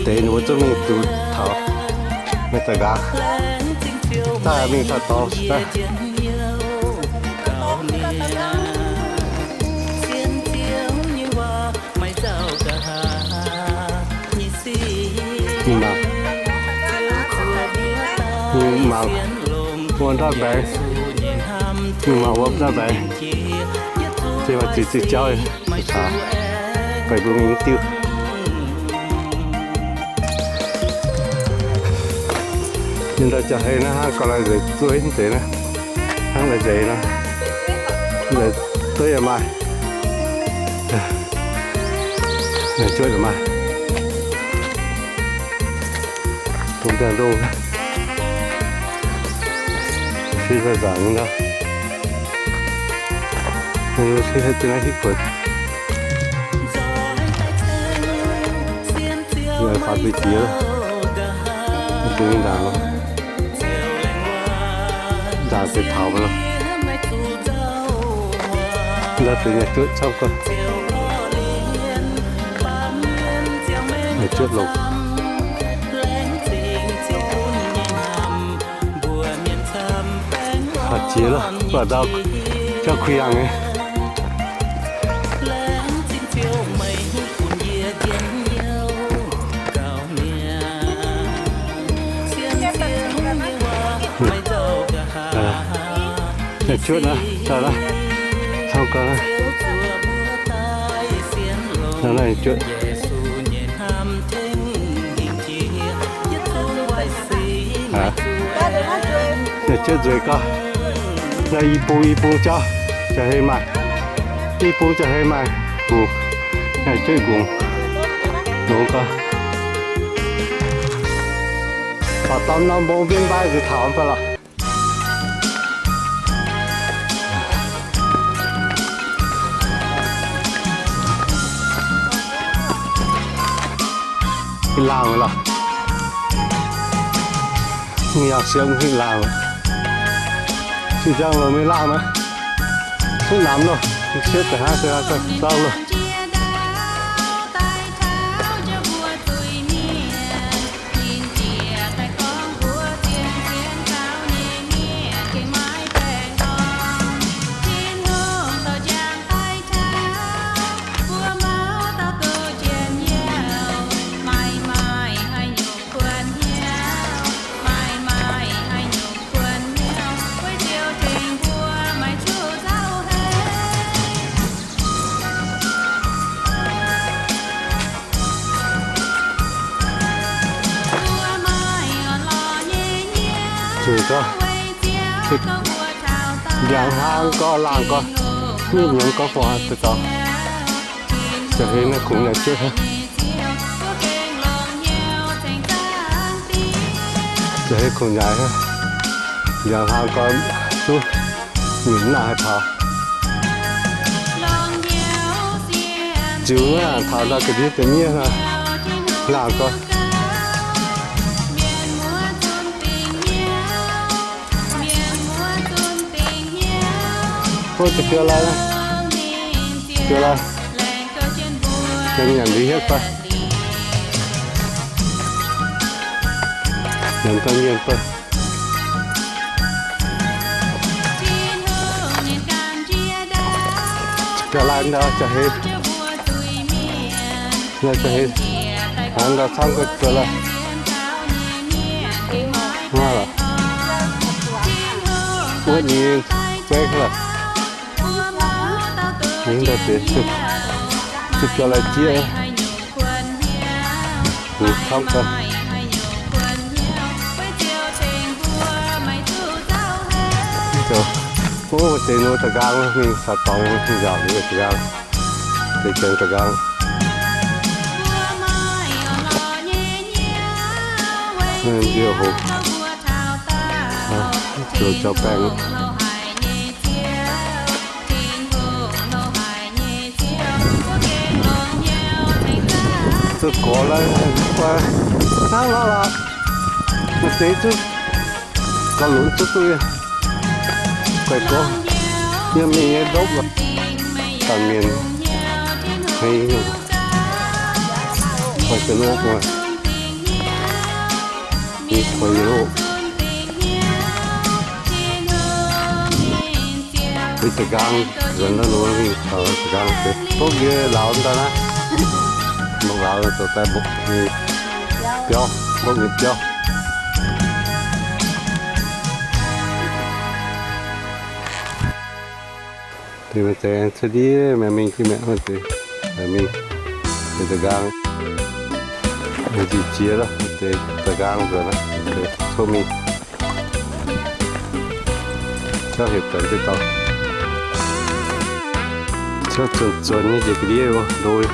Deix ninh mbuo zungv mingh zuqc taux, mingh daaih nqa'haav, daaih mingh taux dorngx daaih. Mingh mangc, mingh mangc wuom ndortv mbaengx, mingh mangc wuom ndortv mbaengx. Se maaih ziex diuh jauv, caux fai mbuo mingh diuh. Ninh ndau jauv-hlen naaiv hnangv gauh lai nzeic dueiv deix naaiv, hnangv lai nzeic nor, nzeic dueiv yaac maaih, nzeic juotv yaac maaih. Dongh daaih ndongh, fih fai nzaangc ndau, fih fai zinh naaiv hitv kuonx. Yaac faaux deix jiex, deix ndaangc, ndaangc deix taux mv lorqc. Ndau deix nyei juotv camv gorngv, nyei juotv longc. Faaux jiex lorqc, mv baac ndau jauv kuh yangh nyei. Naaiv juotv naaiv, camv gau naaiv. Naaiv juotv. Naaiv juotv nzueic gau. Naaiv i bung i bung jauv, jauv-hlen maaih. I bung jauv-hlen maaih gungx. Naaiv juotv gungx. Longx gau. Faaux dorn norm mbong mbienv mbaih nziex taux mv baac lorqc. Laangh lorqc. Mingh yangh siepv mingh laangh. Sin ziangh loz mingh laangh maiv? Mv namx loh, siepv da'hnangv se hnangv se zorqv loh. Zuqc gau, ndiangx hlang gau, laangh gau, mienh nyiemz gau fongc deix gau. Jauv-hlen naaiv kungx nyaaic jienv hnangv. Jauv-hlen kungx nyaaic hnangv. Ndiangx hlang gau, duqv nyunc naaic haih taux. Ziux aqv, taux ndau ga'ndiev deix miev hnangv. Laangc gau. Ov, ziouc biaux lai, biaux lai. Nyanc nyanc liuz hietv fai. Nyanc daaih mienh fai. Biaux lai ndau, jaa-heix. Jaa-heix. Hnangv ndau camv gau biaux lai. Wuov nyei guaengv lorqc. Mingh ndau deix, se biaux lai jieqv. Camv gau. Ov, maaih deix nor da'nqaang, mingh caux dorngx nzaaux liuz da'nqaang. Deix janx da'nqaang. Nziouv hoc. Zoux jauv-baengh. Zuqc gorx lai, hnangv nor lorqc. Maaih deix zuqc gauh lunx zuqc duqv guaix gorx, yiem mingh nyei ndopv lorqc. Dangh mienh hei nyungc, guaix deix ndopv, mingh guaix nyei loh. Mingh da'nqaang, nzuonx ndau nor mingh taux da'nqaang deix mbopv nyei lauz daaih naaiv. Mbopv lauz zoux daaih mbopv nyei biauv, mbopv nyei biauv. Deix maaih deix cuotv ndiev mingh, mingh jienv mi'aqv, maaih deix mingh deix da'nqaang. Maaih njiec jiex lorqc, deix da'nqaang nzuonx aqv, deix cuotv mingh. Jauv hepc daaih jienv dorngx. Jauv zuonx zuonx nyei njiec ga'ndiev loz.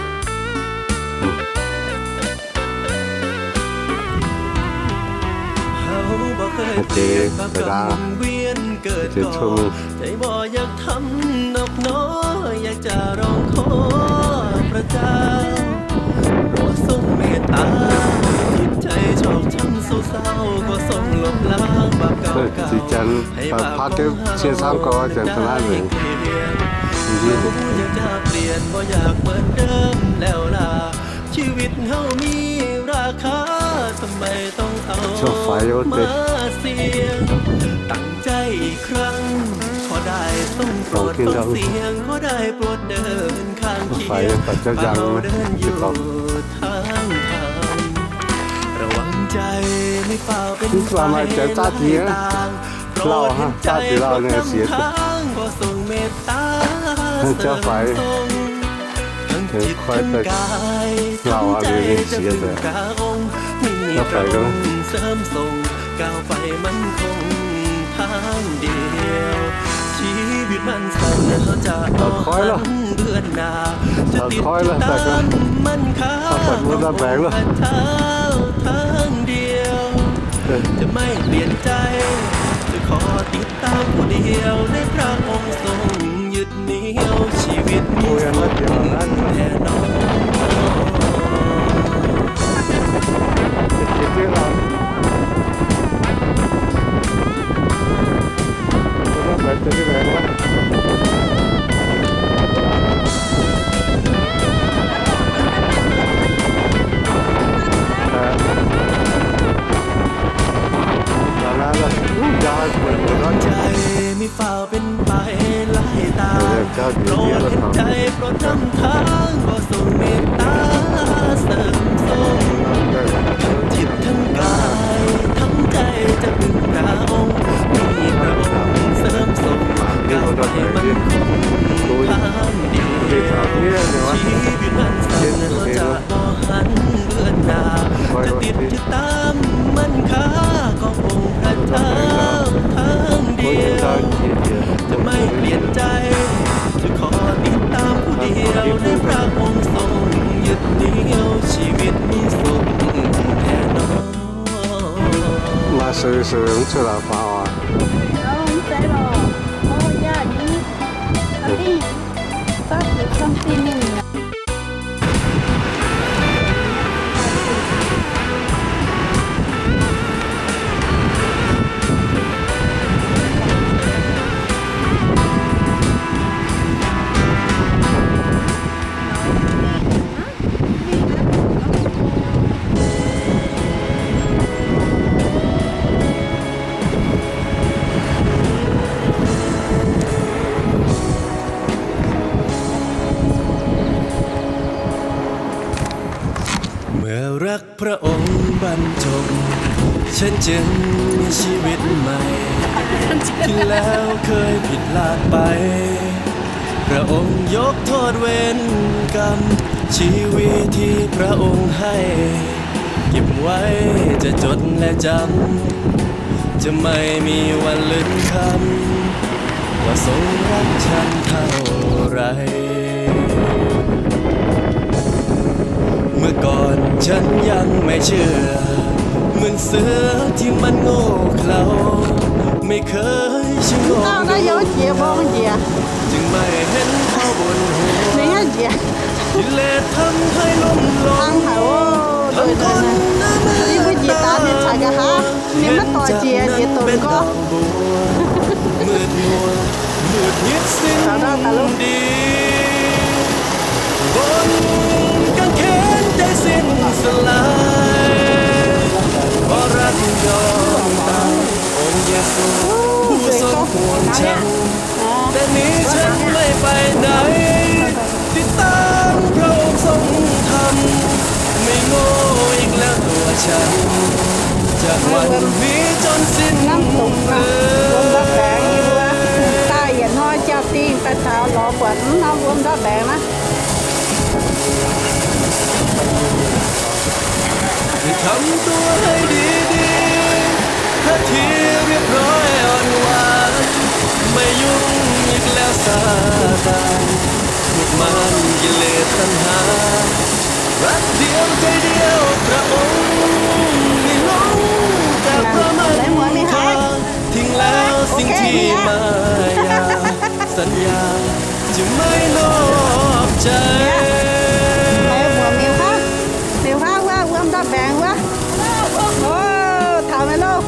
Maaih deix da'nqaang, maaih deix cuotv mingh. Ziex janx, baac paav jienv cie camv gau, janx da'naaiv nzengc. Ziouc faix wuov deix. Dongh tin ndau, faix baac jauv nzang, se gorngv mv baac maaih janx zaah diex lauh hnangv, zaah diex lauh nyei siex. Jauv faix, koi daaih lauh aqv, liuz ninh siex daaih. Jauv faix gau. Taux koi loh. Taux koi loh, daaih gau. Taux faix mbuo ndau mbaengx loh. Maaih seix seix mv cuotv laaix faaux oc. จึงมีชีวิตใหม่ ที่แล้วเคยผิดพลาดไป พระองค์ยกโทษเวรกรรม ชีวิตที่พระองค์ให้ เก็บไว้จะจดและจำ จะไม่มีวันลืมคำ ว่าทรงรักฉันเท่าไร เมื่อก่อนฉันยังไม่เชื่อ เหมือนเสือที่มันโง่เขลา ไม่เคยชะโงกดู จึงไม่เห็นข้อบนหัว ที่เลวทำให้ล้มลง ทำคนหน้ามืดตามัว เห็นจากนั้นเป็นดอกบัว มืดมัว มืดมิดสิ้นดี บนกางเขนใจสิ้นสลาย เพราะรักยอมตาย องค์เยซูผู้ทรงห่วงฉัน แต่นี้ฉันไม่ไปไหน ติดตามพระองค์ทรงทำ ไม่โง่อีกแล้วตัวฉัน จากวันนี้จนสิ้น Năm tụm, à, vuông bắp bẻng đi vua. Tao yietc hnoi jauv-dingh daaih taux lorz buatc mv norm vuông bắp bẻng naaiv. ทำตัวให้ดีๆ ท่าทีเรียบร้อยอ่อนหวาน ไม่ยุ่งอีกแล้วซาตาน พวกมารกิเลสตัณหา รักเดียวใจเดียวพระองค์ ไม่หลงจากพระมันคา ทิ้งแล้วสิ่งที่มายา สัญญาจะไม่นอกใจ Mèo huac mèo haav, mèo haav wuov, wuom ndortv mbaengx wuov. Ov, taux maiv loh.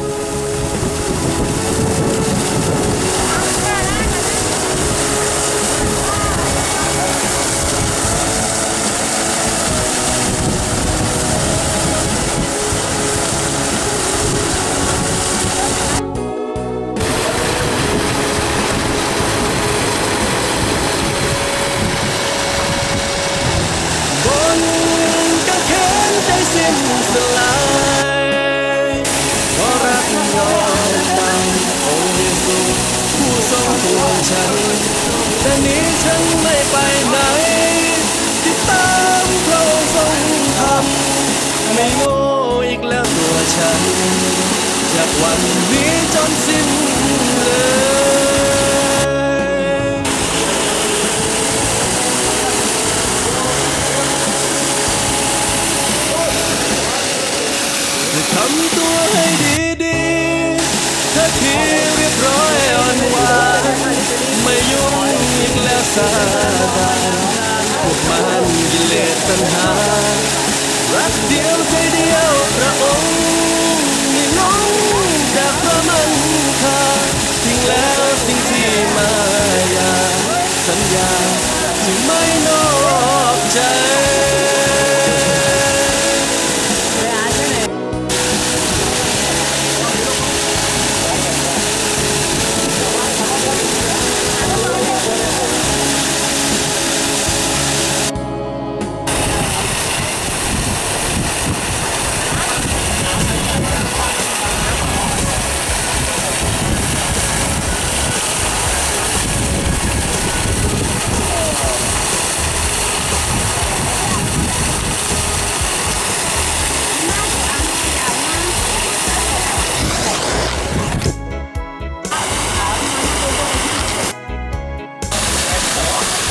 Bun ganh khen deix sin selaih, เพราะรักยอมตาย องค์เยซูผู้ทรงห่วงฉัน แต่นี้ฉันไม่ไปไหน ติดตามพระองค์ทรงทำ ไม่โง่อีกแล้วตัวฉัน จากวันนี้จนสิ้นเลย ทำตัวให้ดีๆ ท่าทีเรียบร้อยอ่อนหวาน ไม่ยุ่งอีกแล้วซาตาน พวกมารกิเลสตัณหา รักเดียวใจเดียวพระองค์ ไม่หลงจากพระมันคา ทิ้งแล้วสิ่งที่มายา สัญญาจะไม่นอกใจ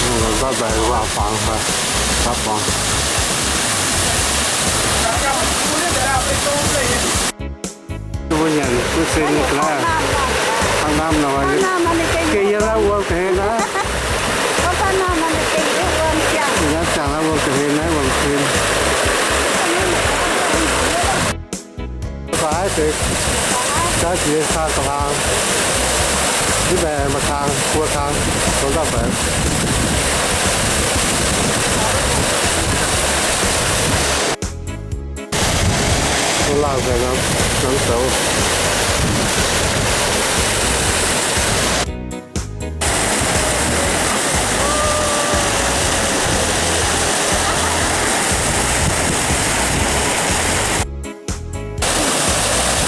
Ih, baac waac-fangx, baac waac-fangx. Mbuo nyanc duqv sin ga'naaiv, hnangv naaiv nor, gengh yiem naaiv wuom ga'hlen naaiv. Yiem naaiv ziangh naaiv wuom ga'hlen naaiv wuom sin. Fai deix jaav jiex kaan da'hlang, mv baac maaih kang, buo kang, dongh dauh baeqc. Mbuo laangh daaih norm zoux.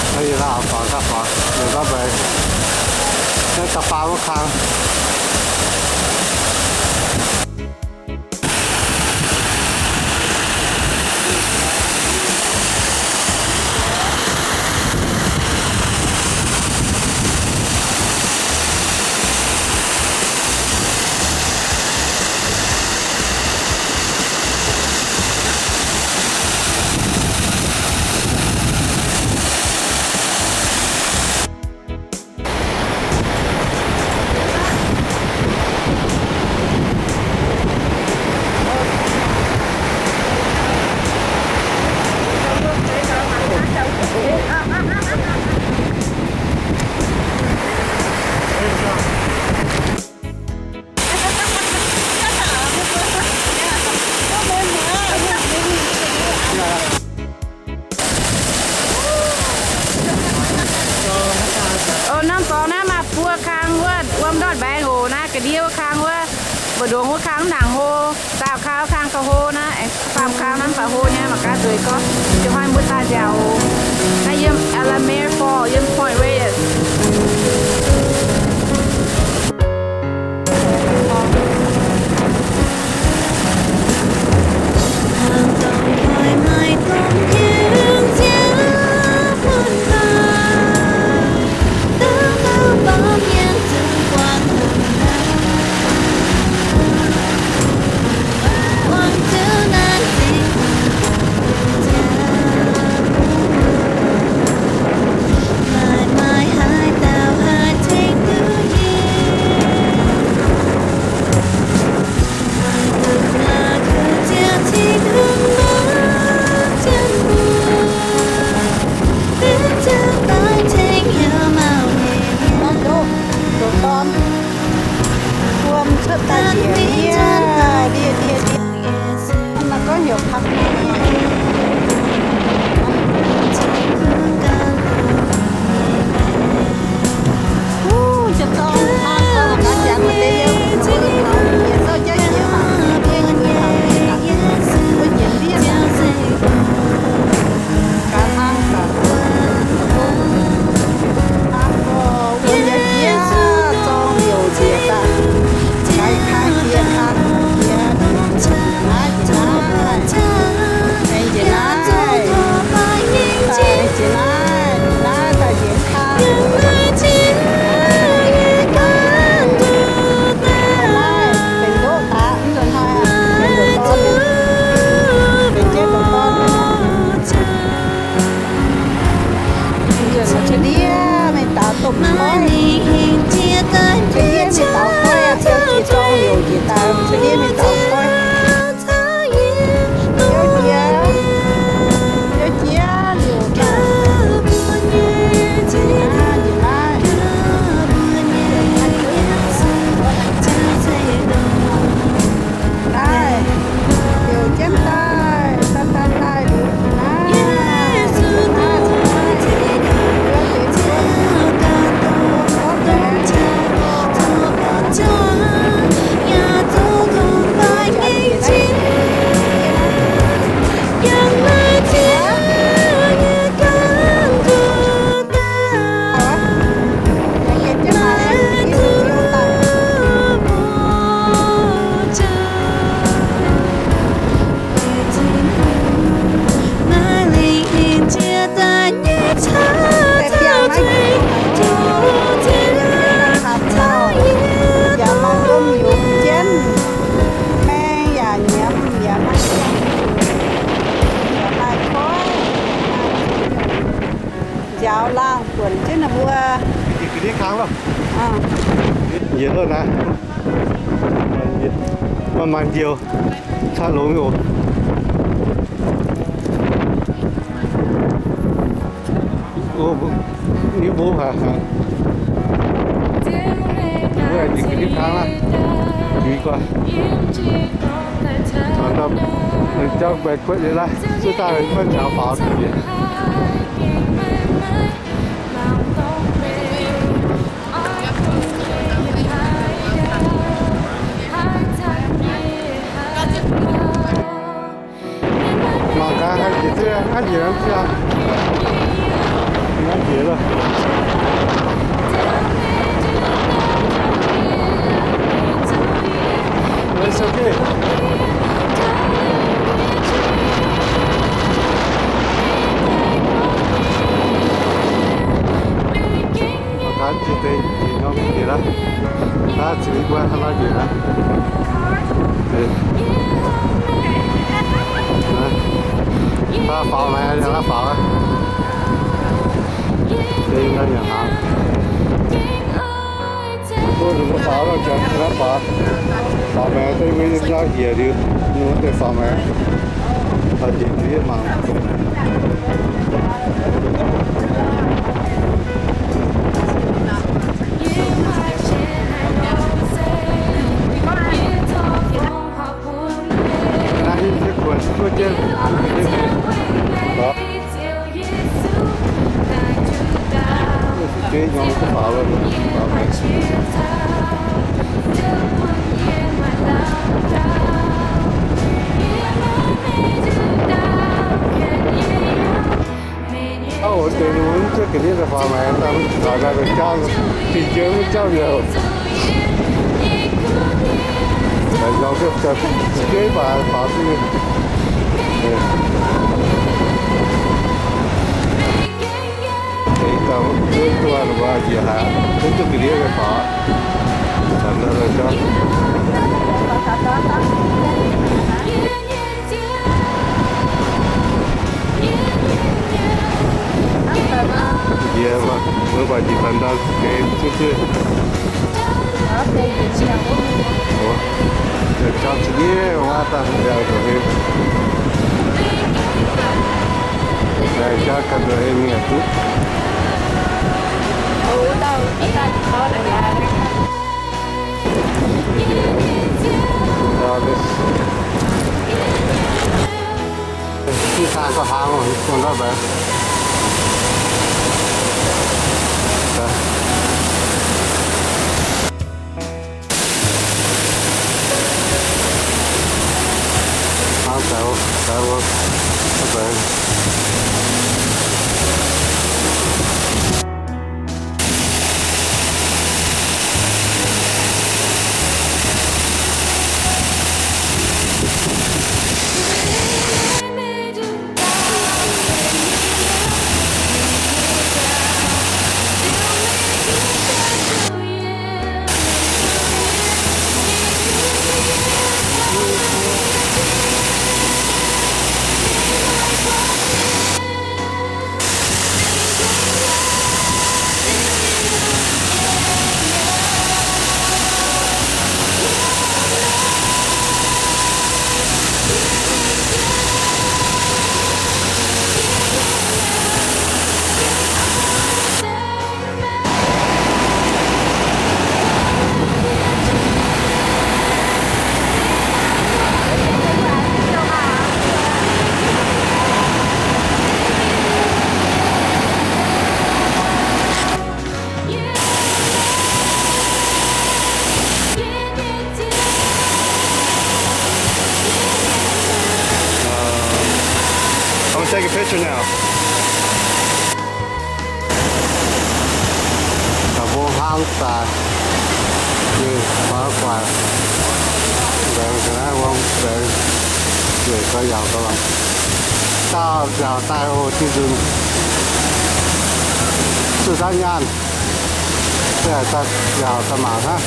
Hnangv yie laangh Faaux wuov kang. Oc, norm dorngx naaiv maaih buo kang wuov, wuom ndortv mbaengx oc. Naaiv ga'ndiev wuov kang wuov, mbu'ndongx wuov kang mv nangc hlo, daauh kang wuov kang gauh hlo naaiv. Faam kang naaiv mv baac hlo nyei, mangc gaax nzueic gorngv. Ziouc hnoi mbuo daaih nziaauc oc. Naaiv yiem Alamere Falls, yiem Point Reyes. Wuom cuotv daaih njiec ndie, ndie, ndie, ndie. Mv gorngv heuc pang. Wuov, jiex zorng hang, mangc gaax jangx wuov deix yiem, yietc zouv jienv jiex mangc, ndie jiex mangc, wuov jiex ndie mangc. Gaax hang gaax. Hnangv gorx wuom nyei jiex, zorng liouc njiec daaih. Gaax kang jiex, kang jiex. Naaiv njiec naaiv. Aengx njiec naaiv. Daaih njiec naaiv, naaiv daaih njiec kang. Naaiv benx ndoqv daaih, mv nzunc hnoi benx ndoqv dorn, benx jienv ndoqv dorn. Nzunc cuotv ndiev mingh daaux domh koiv. Cuotv ndiev mingh daaux koiv aqv, biauv jiex zorng liouc njiec daaih, cuotv ndiev mingh daaux koiv. Biauv jiex, biauv jiex liouc daaih. Aa, njiec naaiv. Naaiv, liouc jienv daaih, daaih, daaih, daaih, liouc naaiv, naaiv, naaiv, Yaac maaih domh yungz jienv, maeng yaac nyiemz, yaac maaih domh yungz, yaac maaih koiv. Nziaaux laangh buonc jienv ninh mbuo. Njiec loh naaiv. Maaih maanc njoux, caqv longx oc. Niv mbuo haic haic. Mbuo njiec ga'ndiev kang laaih. Liuz guaax. Caux ndau jauv mbaengx-kuotv nyei laaih, zuov daaih maiv nziaaux faaux njiec. Mangc gaax, haaix njiec duqv, haaix njiec mv duqv aqv. Mv njiec loh. Jiex deix njiec norm njiec aqv. Aav, ziux i buo haaix nor njiec aqv. Aav, faaux maengx yaac aav faaux aqv. Deix nor yaac hnaangx. Mbuo faaux nor jiex aav faaux. Faaux maengx deix mbuo nyei biauv njiec liuz, mbuo deix faaux maengx. Faaux njiec liuz yie mangc. Naaiv yie kuonx duqv jienv. Jeiv nyorng duqv faaux, faaux maengx. Ov, deix mv jienv ga'ndiev daaih faaux maengx, daaih mv faaux daaih daaih jauv, dingh jiex mv jauv yaac. Daaih nyorng duqv ga'ndiev baac faaux duqv. Deix daaih duqv duqv njiec haic, duqv duqv ga'ndiev daaih faaux. Taux ndau daaih jauv. Njiec mbuo baac njiec taux ndau deix duqv duqv. Jauv za'ndiev wuov daaih yaac zoux heix. Jauv ganh zoux heix mingh yaac duqv. Ih hnoi gauh hlang, dongh ndortv mbaeqc. Hlang daaih, daaih wuov, daaih mbaeqc. Uh, I'm gonna take a picture now. Daaih mbuo hlang daaih, yie faaux gu'nguaaic mbaengx, ga'naaiv wuom mbaengx, nzueic gauh yaauc gauh lorqc. Dauh yaauc daaih oc, diuh nzunc zuqc daaih nyaanh, daaih yaauc daaih mangc hnangv.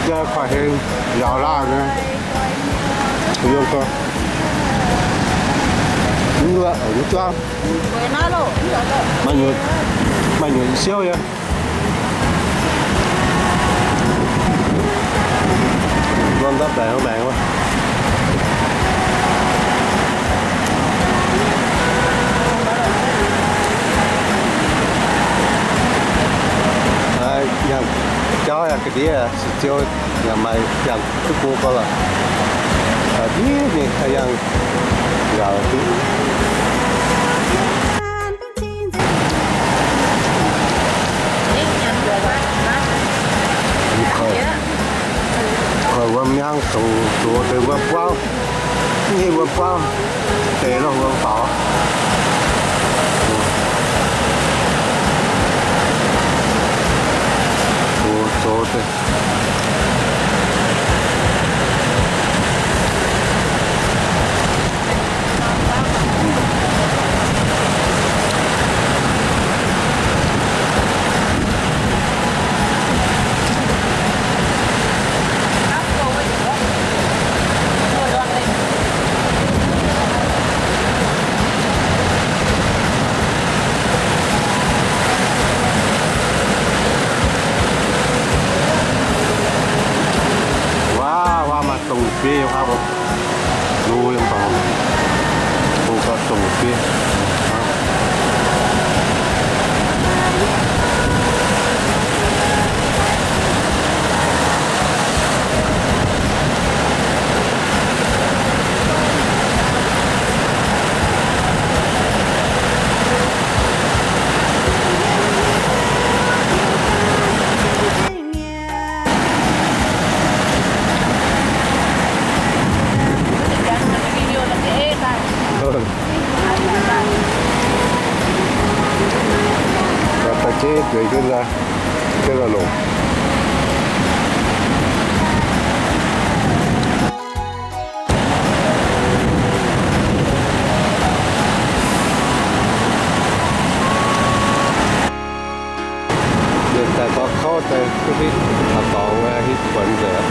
Kuaaiv heng, njaaux laanh nyei. Yiem gau. Mv zuangv. Maaih nyutc siouv yaac. Norm ndapv baengx maengx wuov. Yangh jauv yaac ga'ndiev, sic ziou yaac maaih jangx duqv go gau lorqc. Ndiev mingh yangh nziaauc duqv. Koiv wuom nyangv dongh zoux deix wuom buangv, mv nyei wuom buangv, deix lorh wuom faaux. Zoux, zoux deix. Waav, waav maaih dongh fiev yiem haav, lo yiem baac, bungx gauh dongh fiev. Da'jeiv nzueic jienv nzaaih, jienv la'longc. Yie daaih gorngv kouv daaih duqv hitv a'dorngx, hitv buonc nzengc,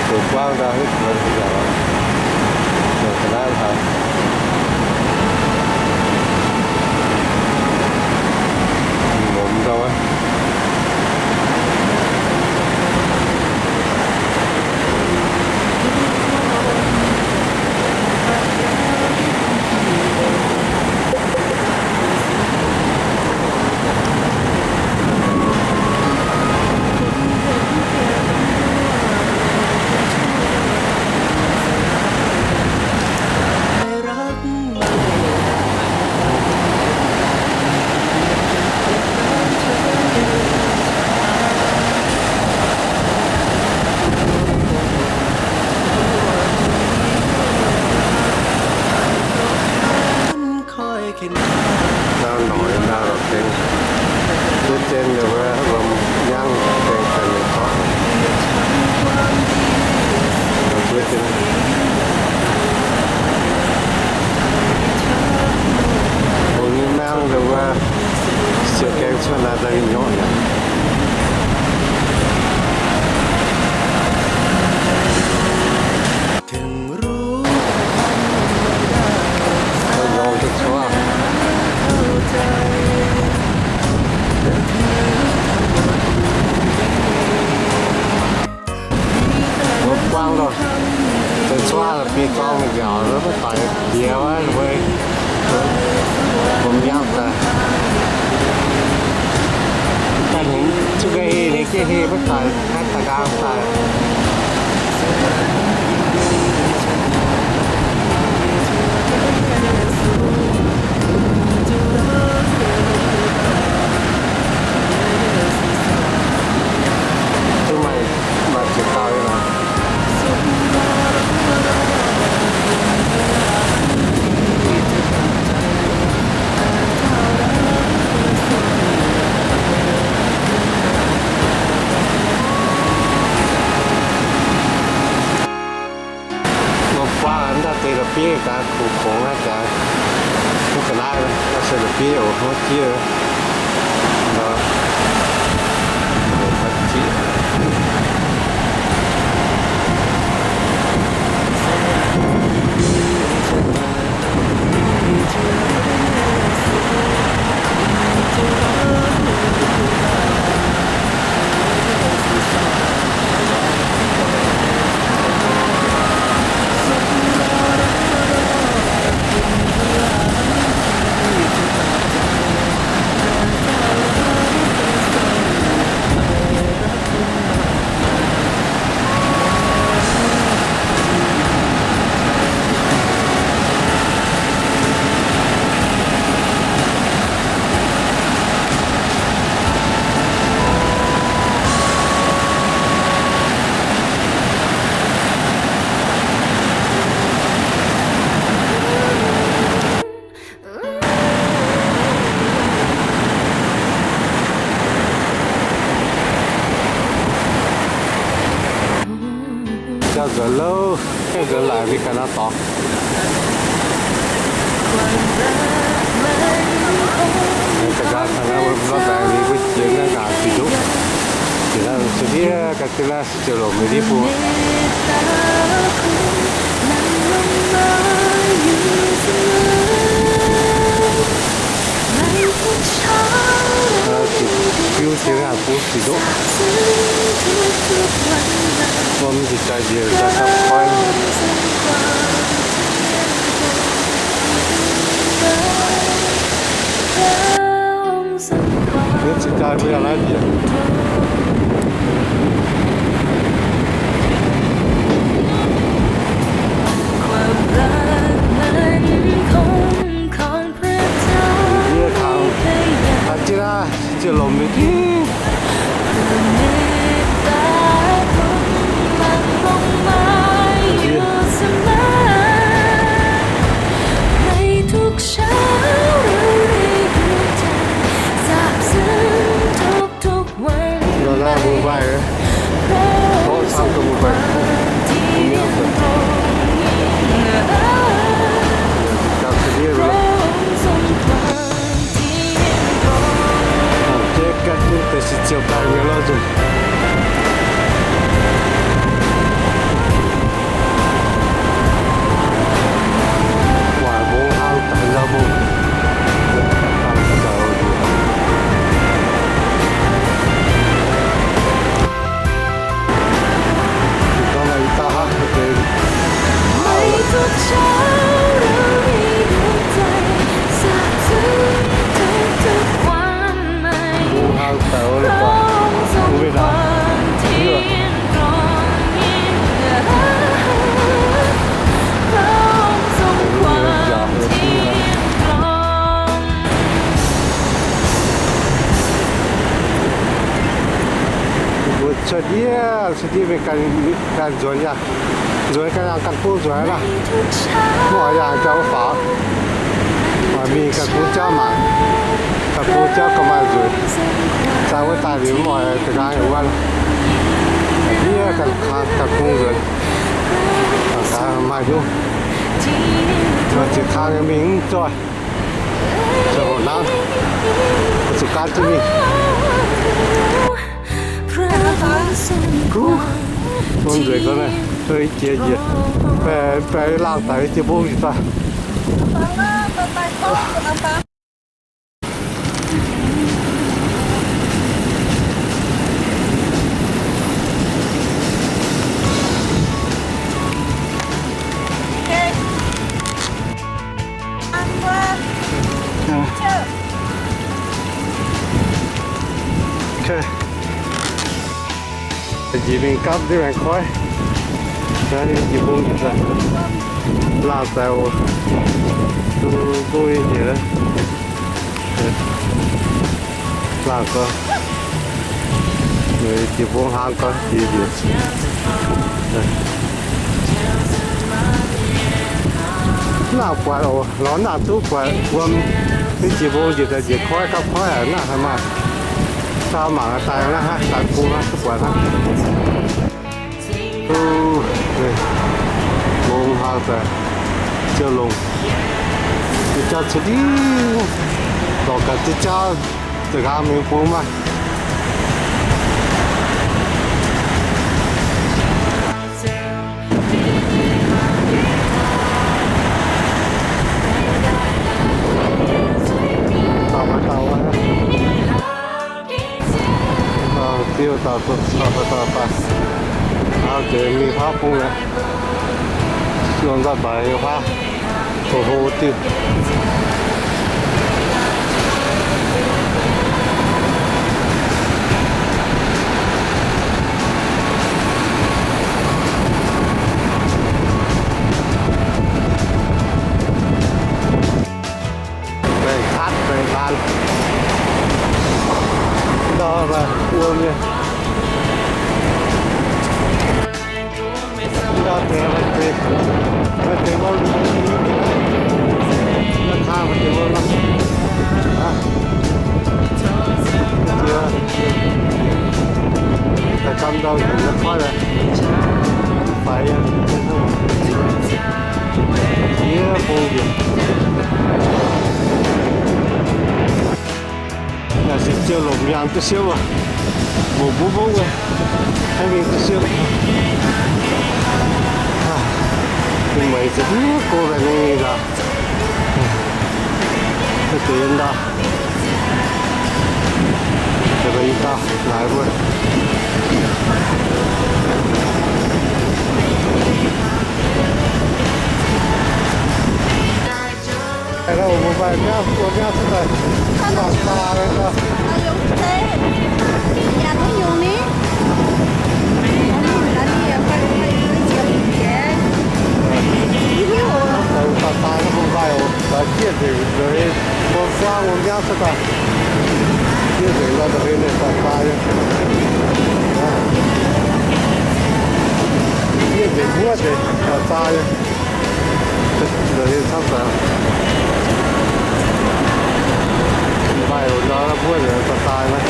zoux buangv ndau hitv buonc nzengc, zoux ga'naaiv taux. Lomc ndau wuov. Nzauh noic, nzauh lorz tengx. Duqv zien liuz wuov, lomc nyangv tengx daaih nyei korqv. Duqv zien. Ong nyei mangv liuz wuov, siou gaeng cuotv naaiv daaih nyorqv yaac. Mbuo buangv loh, deix cuotv biei gorngv mingh nziaauc, maiv doix jiex wuov, mbuo lomc nyangv daaih. Daaih hingx zuqc ga'heh, hingx jienv heh maiv doix, haih daaih nqaang daaih. Duqv maaih, maaih ziex dauh nyei lorqc. Mbuo buangv daaih deix la'bieiv gaax, kungx-kungx aqv gaax, mv ga'naaiv, se la'bieiv oc, hmuv jieqv. Nzuonx louh, nzuonx laaix mingh ganh naaiv dorngx. Ga'nqaang taux naaiv wuov baengx mingh wuov jiex naaiv ngaanc zuqc nduqv. Jiex naaiv zuqc ndiev ga'ndiev naaiv ziouc longc mingh ndiev bung. Biuv jiex naaiv bung zuqc nduqv. Wuom jiex jaaix njiec jaaix gapv koi. Mienh cingx jaaix mbuo yaac naaiv njiec. Yie taux, taux jienv naaiv ziouc lomc mingh jienv. Nor naaiv mbuo mbaih, gorqv camv duqv mbuo mbaih. Gapv ziex ndiev mbuo. Jiex ganh jienv deix se ziouc daaih mienh lorz nzunc. Waaic mbong hlang daaih nzauh mbong. Hlang daaih nzauh. Gorngv naaiv ih dauh hnangv deix. Mbong hlang daaih wuov, mbuo mingh naaic. Mbuo cuotv ndiev, cuotv ndiev mingh ganh, ganh nzuonx yaac, nzuonx ganh yangh ganh bung nzuonx aqv. Mv oix yangh jauv wuov faaux. Oix mingh ganh bung jauv mangc, ganh bung jauv gauh maaih nzueic. Zaah wuov daaih liuz mv oix ga'nqaang wuov. Ndiev ganh, ganh bung nzuonx. Ga'nqaang maaih hnyouv. Maaih ziex kang mingh mv zoih. Zoux houc hnangv, zuqc gaanv jienv mingh. Kuv, mbong nzueic gau naaiv, i jiex njiec, baeqc, baeqc laangh daaih i jiex mbong njiec daaih. Njiec mingh gapv ndiev maengx koiv. Naaiv jiex mbong njiec daaih. Laangh daaih oc. Mbong njiec daaih. Laangh gau. Jiex mbong hlang gau jiex njiec. Naaiv buatc oc, lorz naaiv duqv buatc wuom, jiex mbong njiec daaih njiec koiv gapv koiv aqv, naaiv haaix maaih. Zaah mangc daaih naaiv hnangv, daaih bung hnangv duqv buatc hnangv. Mbong hlang daaih ziouc longc. Jiex jauv ceix diuv, lorz gaax jiex jauv, za'gengh mingh bung maah. Dauh maiv dauh aqv. Diuh dauh, dauh, dauh, dauh, dauh. Hnangv deix mingh huaav bung aqv. Longc nzauh doic huaav, ho ho diuh. Baengh katv baengh hlaan. Ndau maaih wuom nyei. Ndau deix maaih deix, maaih deix wuom. Naaiv kang maaih deix wuom nor. Daaih gamh ndau njiec naaiv koiv daaih. Faix yiem, yie bung njiec. Naaiv se ziouc lomc nyaanh duqv siouv, mbuo mbuo mbuo haiv mingh duqv siouv. Mbuo meix za'gengh go baengh mingh nzaaux. Deix ndau, deix ndau laaix mbuo. Mbuo mbaih miangv, mbuo miangv cuotv daaih, baac baac ni. Baac baac mbuo mbaih oc, baac jieqv nzengc nzengc, mbuo fang mbuo miangv cuotv daaih. Jieqv nzengc ndau da'hlen ninh baac baac nyei. Jieqv nzengc wuov nzengc baac baac nyei. Camv daaih. Mbaih oc, ndau mbuo nzengc baac baac nyei.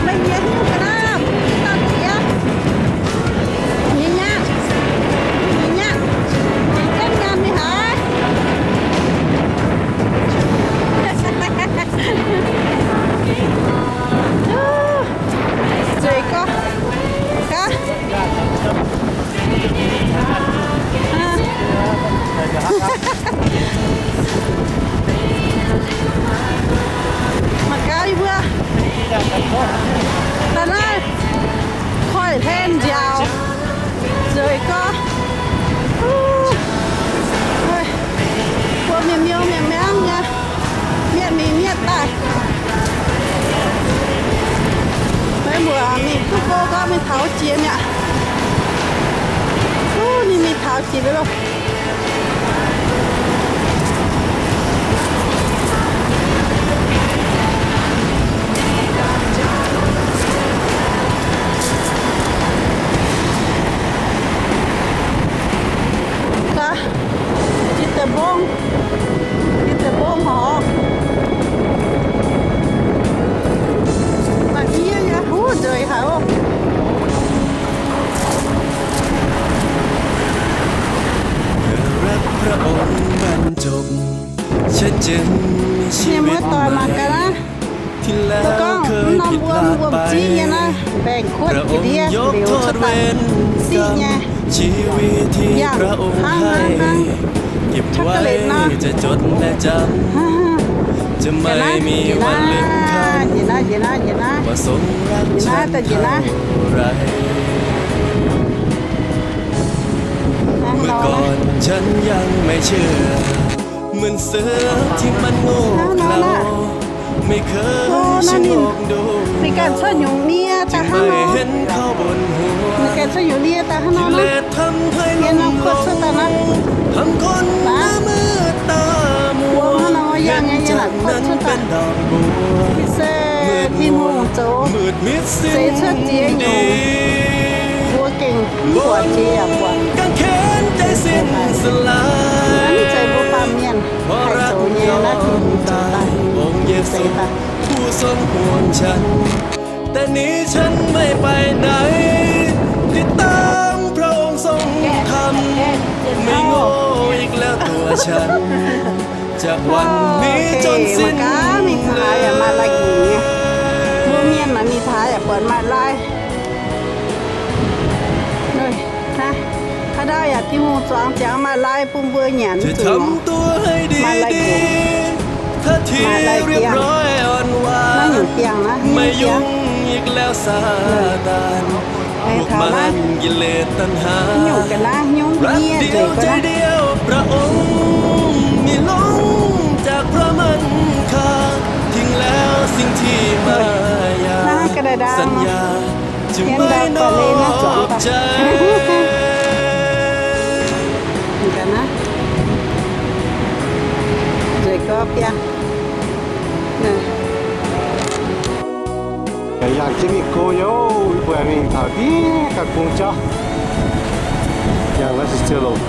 Meih nyei hiuv ga'naaiv, mv dauh diex. Nyei nyaqv, nyei nyaqv, zengv nyaanh mingh haaix? Zueiz gorx, gaax. Mangc gaax yie mbuo. Da'naaiv koiv-hlen nziaauc, zueiz gorx. Buo mienh miouv mienh miangv nyei, mietv mingh mietv daaih. Maiv mbuo mingh duqv go gorngv mingh taux jiex mi'aqv. Duqv ninh mingh taux jiex mi'aqv loh. Gaax, jiex deix mbong, jiex deix mbong horc. Mangc yie yaac huv nzueic haic oc. เมื่อรักพระองค์บรรจบ เช่นเจนมีชีวิตใหม่ ที่แล้วเคยผิดพลาดไป พระองค์ยกโทษเวรกรรม ชีวิตที่พระองค์ให้ เก็บไว้จะจดและจำ จะไม่มีวันลืมคำ ว่าทรงรักฉันเท่าไร เมื่อก่อนฉันยังไม่เชื่อ เหมือนเสือที่มันโง่เขลา ไม่เคยชะโงกดู mingh ganh cuotv nyungc nie daaih hnangv nor, mingh ganh cuotv nyungc nie daaih hnangv nor, yie nor kuotv cuotv daaih naaiv, ทำคนหน้ามืดตามัว เห็นฉันนั้นเป็นดอกบัว se Tin-Hungh zoux, zeix cuotv ziex nyungc, mbuo gengh mv buatc jiex yaac buatc. บนกางเขนใจสิ้นสลาย Mv zeiz mbuo baamh mienh haih zoux nyei naaiv, Tin-Hungh zoux daaih, zeix daaih. แต่นี้ฉันไม่ไปไหน ติดตามพระองค์ทรงธรรม ไม่โง่อีกแล้วตัวฉัน จากวันนี้จนสิ้นเลย Mbuo mienh naaiv mingh taux yaac buatc maaih lai. Haaix dauh yaac Tin-Hungh zuangx ziangx maaih lai bun mbuo nyanc zuqc, maaih lai nyanc, maaih lai biangh. Naaiv nyungc biangh naaiv, naaiv nyungc biangh. Aengx taux naaiv, naaiv nyungc ga'naaiv hnyouv nyiev nzueic ga'naaiv. Naaiv ga'naaiv ndaang nor, hien ndau ba'lei naaiv zuangx daaih. Ga'naaiv nzueic gorx biangh. Yangh jienv mingh go nyei, mbuo mingh taux ndiev ganh bung jauv. Yangh naaiv se ziouc longc,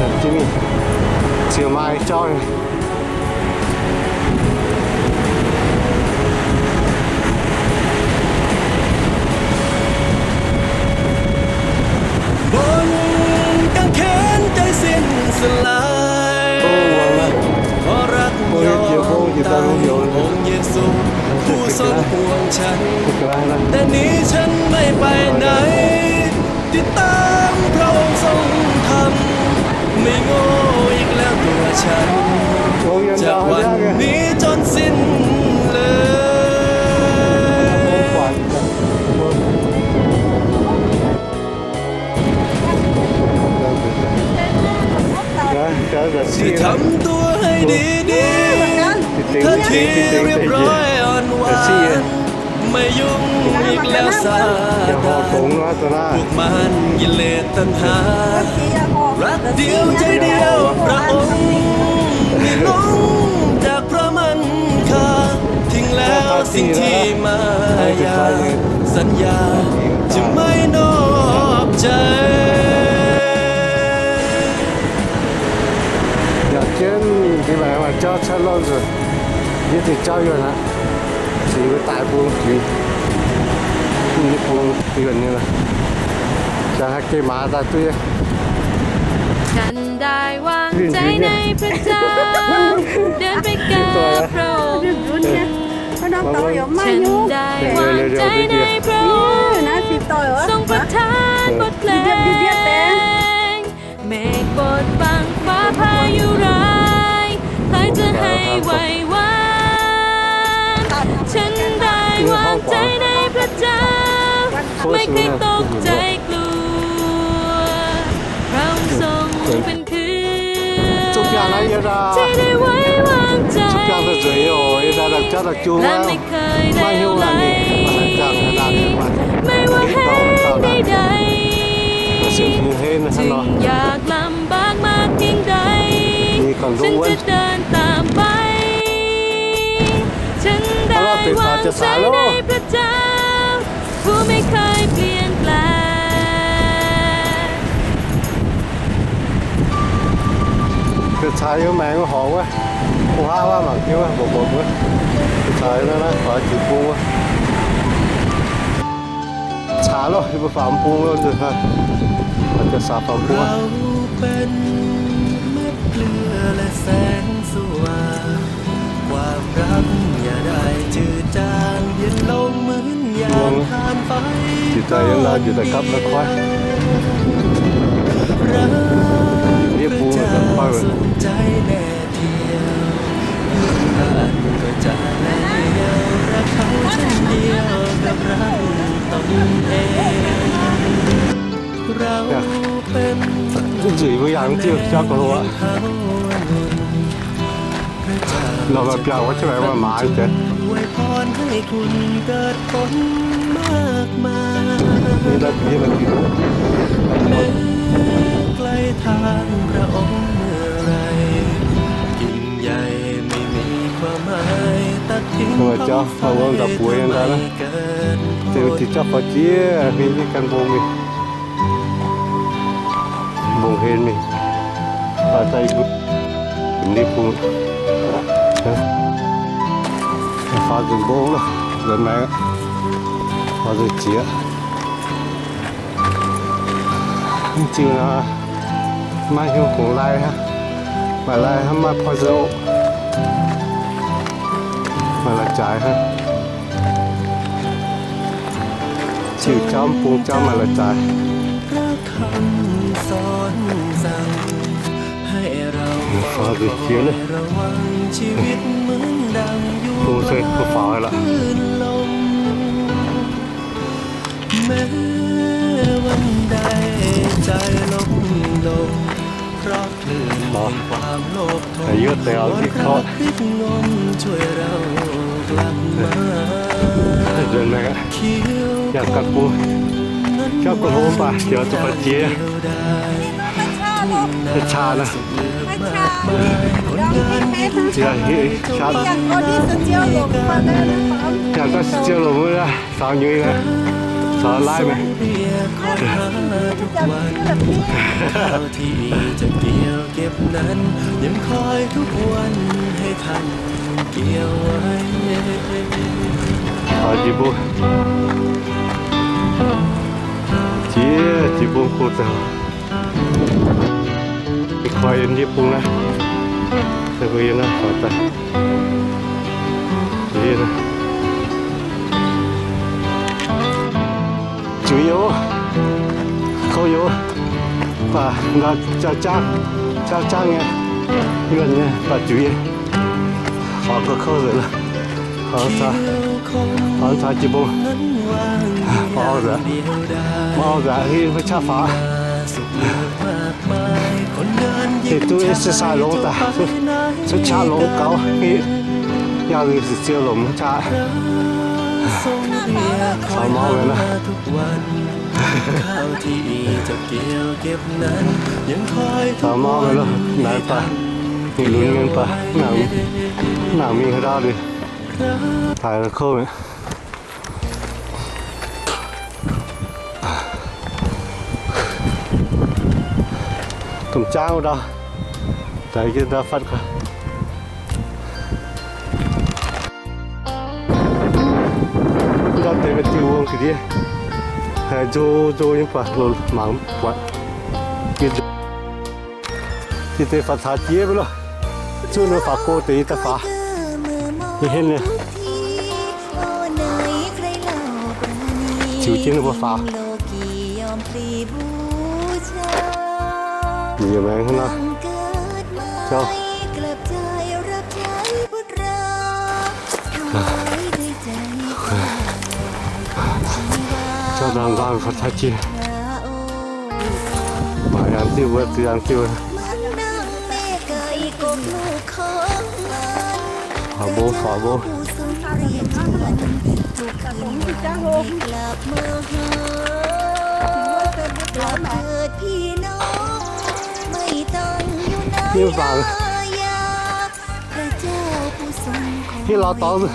yangh jienv mingh ziouc maaih jauv nyei. ทรงปวงฉัน แต่นี้ฉันไม่ไปไหน ติดตามพระองค์ทรงทำ ไม่โง่อีกแล้วตัวฉัน จากวันนี้จนสิ้นเลย ทำตัวให้ดีๆ ท่าทีเรียบร้อยอ่อนหวาน ไม่ยุ่งอีกแล้วซาตาน พวกมารกิเลสตัณหา รักเดียวใจเดียวพระองค์ ไม่หลงจากพระมันคา ทิ้งแล้วสิ่งที่มายา สัญญาจะไม่นอกใจ Yaac jienv mingh laengz maaih jauv cuotv lorqc nzunc, yie zingh jauv yuonh aqv. Zingh wuov daaih bung jiex, bung yuonh nyei lorqc. Jangx haaix geh maaz daaih duqv yie. ฉันได้วางใจในพระเจ้า เดินไปกับพระองค์ ฉันได้วางใจในพระองค์ ทรงประทานบทเพลง เมฆบดบังฟ้าพายุร้าย ใครจะให้ไหวหวั่น ฉันได้วางใจในพระเจ้า ไม่เคยตกใจกลัว พระองค์ทรงเป็น Zuqc biangh naaiv yie daaih, zuqc biangh daaih nzueic oc, yie daaih lamh jauv daaih jung wuov, maiv hiuv aqv ninh, maiv haih jangx haaix dauh ninh, maiv haih deix dauh ninh, maiv sienx Tin-Hungh henv hnangv nor. Ninh ganh nduov wuonv. Hnangv nor deix caax jiez saax loh. ผู้ไม่เคยเปลี่ยนแปลง Deix caax yiem maengx wuov horngc wuov, mbuo haav wuov mangc jienv wuov, mba'mbomc wuov. Deix caax naaiv naaiv faaux jiex bung wuov. Caax loh, yie mbuo faaux bung loh nzunc hnangv. Faaux jiex saax faaux bung wuov. ความรักอย่าได้จืดจาง เย็นลงเหมือนยางถ่านไฟ Jiez daaih yiem naaiv, jiez daaih gapv naaiv koiv. Ndiev bung naaiv gapv koiv. ใจแน่เทียว เพื่อนบ้านก็จะเดียว รักเขาเช่นเดียวกับรักตนเอง เราเป็น Zuqc mbuo yangh mv diuh jauv ga'hlo aqv. Lorh maaih biauv wuov, jienv maaih maaz deix. อวยพรให้คุณเกิดผลมากมาย แม้ไกลทางพระองค์เมื่อไร กิ่งใหญ่ไม่มีความหมาย ตัดทิ้งท้องฟ้า ทำไมไม่เกิดผล Deix wuov deix jauv faaux jiex mingh, yie ganh mbong mingh. Mbong henv mingh. Daaih ih ndiev bung. Faaux nzunc mbong loh, nzuonx maengx aqv. Faaux nzunc jiex. Mv ziux nor, maiv hiuv hungx lai hnangv. Maaih lai hnangv maiv poiv nzou. Maaih lai-jaaix hnangv. Ziux jauv bung jauv maaih lai-jaaix. Faaux nzunc jiex loh. Bung se bun faaux haic lorqc. Yie deix auv ndiev korqv. Nzuonx maengx aqv. Yangh ganh bung. Jauv ga'hlo mv baac jiex zuqc faaux jiex. Caa nor. Yangh ganh se ziouc longc wuov, caux nyuix, caux laaiv maengx. ที่จะเกี่ยวเก็บนั้น ยังคอยทุกวันให้ท่านเกี่ยวไว้ Faaux jiex bung. Jiex, jiex bung bung daaih. Koi yiem ndiev bung naaiv. Se mbuo yiem naaiv faaux daaih. Yiem naaiv. Ziux youz, kouv youz, baac jaa-jangv, jaa-jangv nyei, yuonh nyei, baac ziux yie. Faaux gauh kouv nzengc loh. Faaux caux, faaux caux jiex mbong. Faaux nzengc, faaux nzengc, maiv qaqv faaux. Ninh duqv exercise longx daaih, cuotv qaqv longx gaux, yangh liuz sic ziou longx qaqv. Caux mauv mi'aqv. Caux mauv mi'aqv, naaiv daaih, ninh lunx mienh baac, mv nangc mingh haaix ndau liuz, daaih kouv mi'aqv. Domh jaang wuov ndau, daaih yie ndau fatv gaax. Ndau deix maiv diuh wuom ga'ndiev, haiz nzo nzo nyei buatc, mangc buatc. Yie deix faaux caux jiex mv loh. Zuqv ninh faaux go deix yie daaih faaux. Yie henv nyei. Ziux jienv ninh mbuo faaux. Yie maengx hnangv naaiv. Jauv. Jauv ndaang ndaang faaux caux jiex. Maaih yangh diuh wuov, zuqc yangh diuh. Faaux mbong, faaux mbong. Yie mangc, yie lorz dorngx,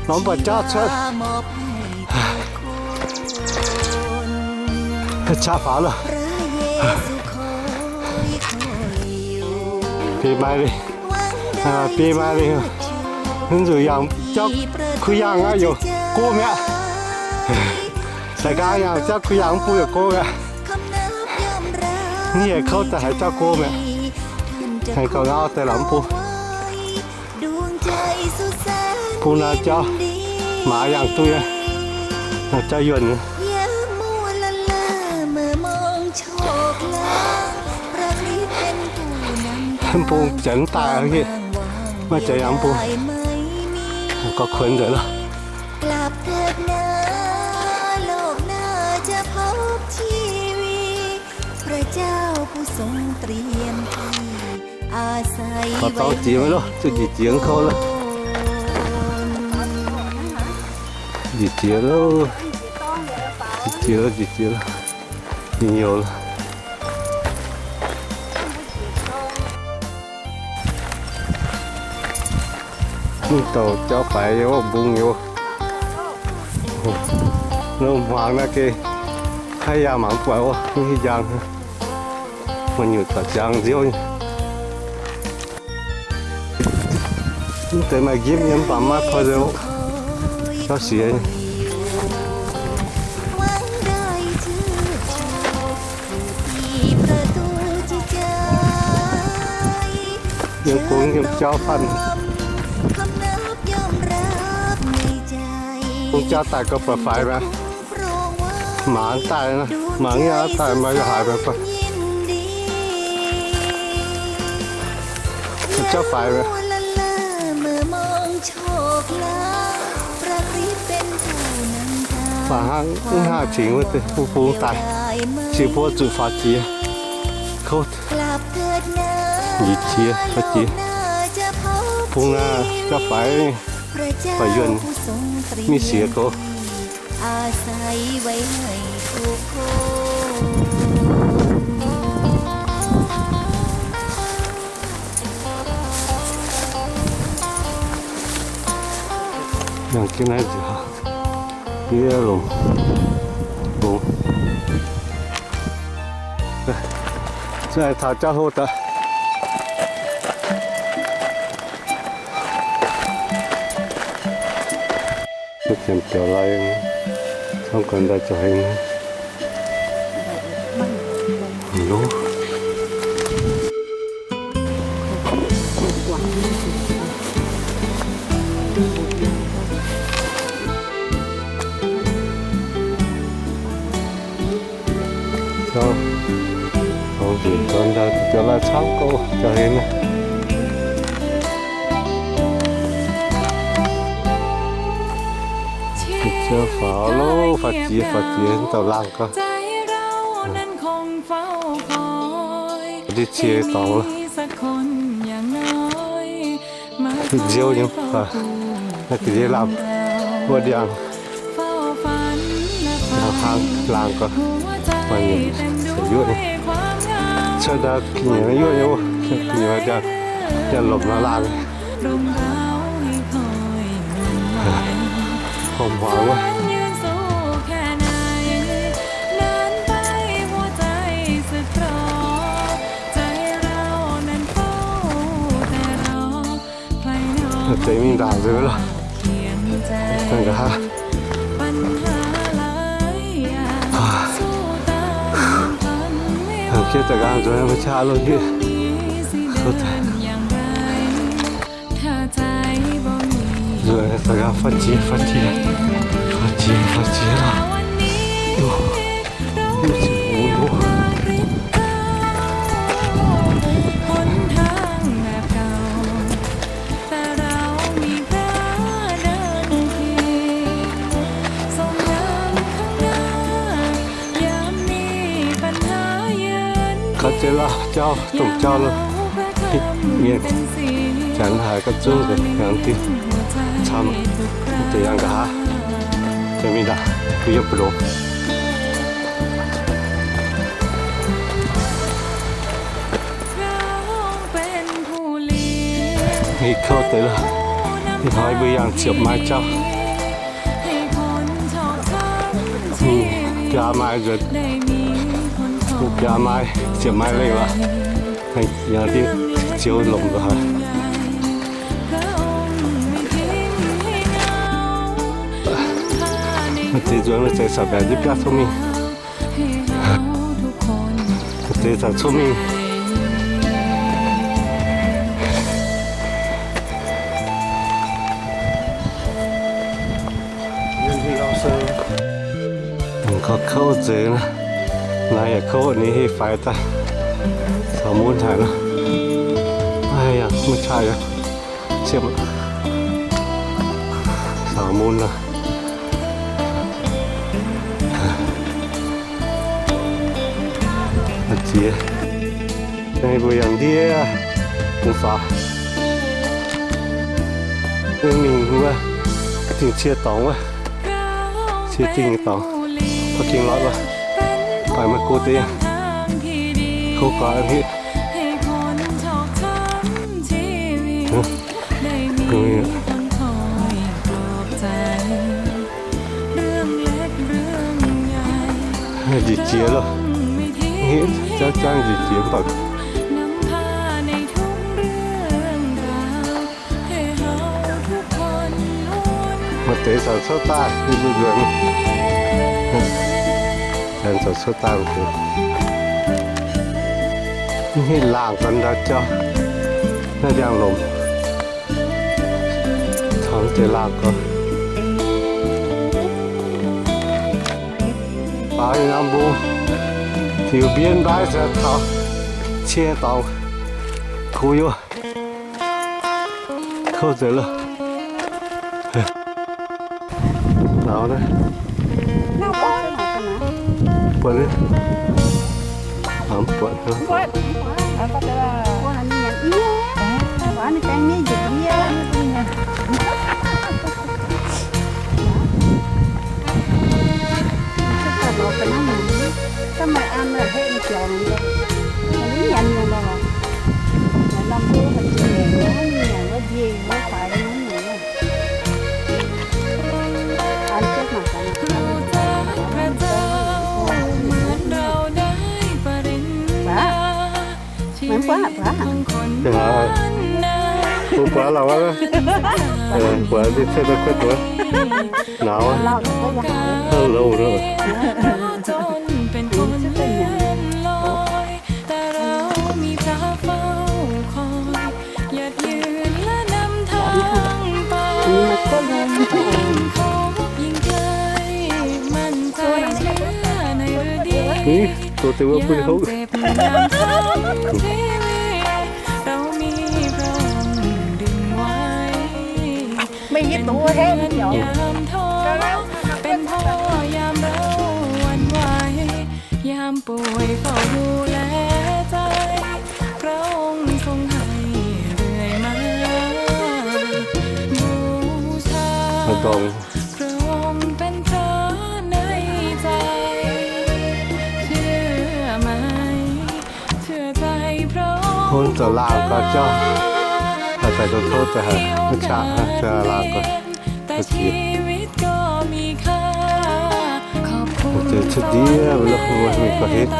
lorz mv buatc jauv cuotv. Qaqv faaux loh. Biei maaih, biei maaih, mv zuqc yangh jauv kuh yangh aqv, youc go mi'aqv. Daaih nqaang yangh jauv kuh yangh mv bung youc go mi'aqv. Mv hieh kouv daaih haiz jauv go mi'aqv. Aengx gauh ngau daaih lorz mv bung. Bung naaiv jauv maaz yangh duqv nyei, naaiv jauv yuonh nyei. Mv bung janx mv daaih aqv, maiv janx yangh mv bung. Gorngv kuonx nzengc loh. Faaux dorngx jiex maiv loh, zuqc njiec jiex kouv loh. Njiec jiex loh. Njiec jiex loh, njiec jiex loh. Njiec hnyouv loh. Mv douc jauv faix yiem wuov mbung yiem wuov. Nor hmuangx naaiv geh haih yangh mangc buatc wuov, mv hiuv njang. Maiv nyungc taux ziangx nziouv nyei. Mv deix maaih njimv nyei mv baac maiv koi nzengc, jauv siex nyei. Yiem bung yiem jauv fatv. Bung jauv daaih gauh buatc faix mi'aqv. Maaz daaih, maaz nyei daaih maaih haaix daaih. Jauv faix mi'aqv. Faix hnangv, mv haih cingx wuov deix bung bung daaih. Cingx buo zuqc faaux jiex. Kouv. Njiec jiex, faaux jiex. Bung naaiv jauv faix, faix yuonh, mingh siex gox. Yangh jienv naaiv nziouc, yie longc, longc. Zungv aengx taux jauv hlo daaih. Mv jangx biaux lai, camv gaax ndaaih zoux hengx. Loh. Camv gouv jauv hemx. Ziouv faaux loh, faaux jiex, faaux jiex, dauh laangh gau. Ndiev cie dorngx loh. Nziouv nyei, naaiv ga'ndiev lamh wuov ndiangx. Hnangv laangh gau, maaih nyungc yuoqv nyei. Cuotv naaiv nyungc yuoqv nyei, nyungc ndiangx, ndiangx lomc nor laangh. Horpc hmuangx wuov. Deix mingh ndaangc nzengc loh. Nqa'haav, jiex daaih nqaang nzuonx maiv qaqv loh ndiev. Nzuonx daaih nqaang faaux jiex, faaux jiex, faaux jiex, faaux jiex loh. Kaux zeix lauh jauv, dongh jauv loh. Mienh janx haiz gapv zunv nzengc, yangh dinh camv, deix yangh nqa'haav, deix mingh ndaangc, mbuo yiem buoz-ndoqv. Hitv kouv deix loh. Ih hnoi mbuo yangh ziepc maaiz jauv. Biaa maaiz nzuonx, biaa maaiz, ziepc maaiz lengh aqv. Yangh dinh ziouv lomc nzengc haic. Maaih deix nzuonx maaih deix sac-mbiaauc ndiev biauv cong mingh. Maaih deix sac cong mingh. Kouv kouv nzengc naaiv. Naaiv yaac kouv ninh heh faix daaih. Caux mun haic nor. Aa yaac maiv qaqv yaac. Siepv, caux mun nor. Jiex. Naaiv mbuo yangh ndiev bungx faaux. Mingh wuov, dingh cie dorngx wuov. Cie dingh dorngx, parking lot wuov. Daaih maiv go deix. Kouv gaax aqv. Njiec jiex loh. Jangv jangv njiec jiex mv baac maaih deix caux cuotv daaih, mv zuqc nzuonx. Janx caux cuotv daaih mv deix. Mv hitv laangh gau ndau jauv. Naaiv ndiangx-lomc. Taux mv deix laangh gau. Faaux nyei norm mbung, ziux mbienv mbaiv se taux cie dorngx. Kuv yuoqv. Kouv nzengc loh. Lauz naaiv. Buatc, mv buatc. Mv buatc, buatc. Buatc lauh aqv. Buatc, buatc, buatc. Nauz. Hello. Ih, doz deix wuov bun hopv. Mbuo henv nziaauc. Benx porv yiem ndau wuonh waaic, yiem bueix faaux hlo laaix zaih, พระองค์ทรงให้เรื่อยมา บูชา พระองค์เป็นพระในใจ เชื่อไหม Hov zoux laangh gau jauv, haih daaih zoux tov daaih haic, mv qaqv, zoux laangh gau. Zoux cuotv ndiev, mbuo la'kuqv mbuo mingh gau hitv.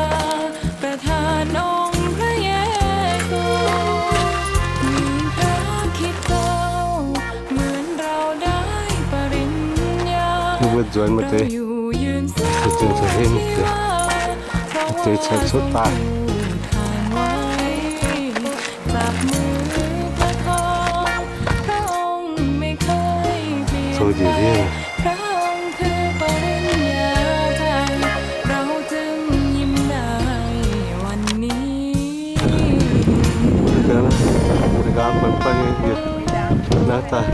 Mbuo nzuonx maaih deix, nzuonx daaih hingv deix, deix caux cuotv daaih. Zoux njiec ndiev. Naaiv daaih,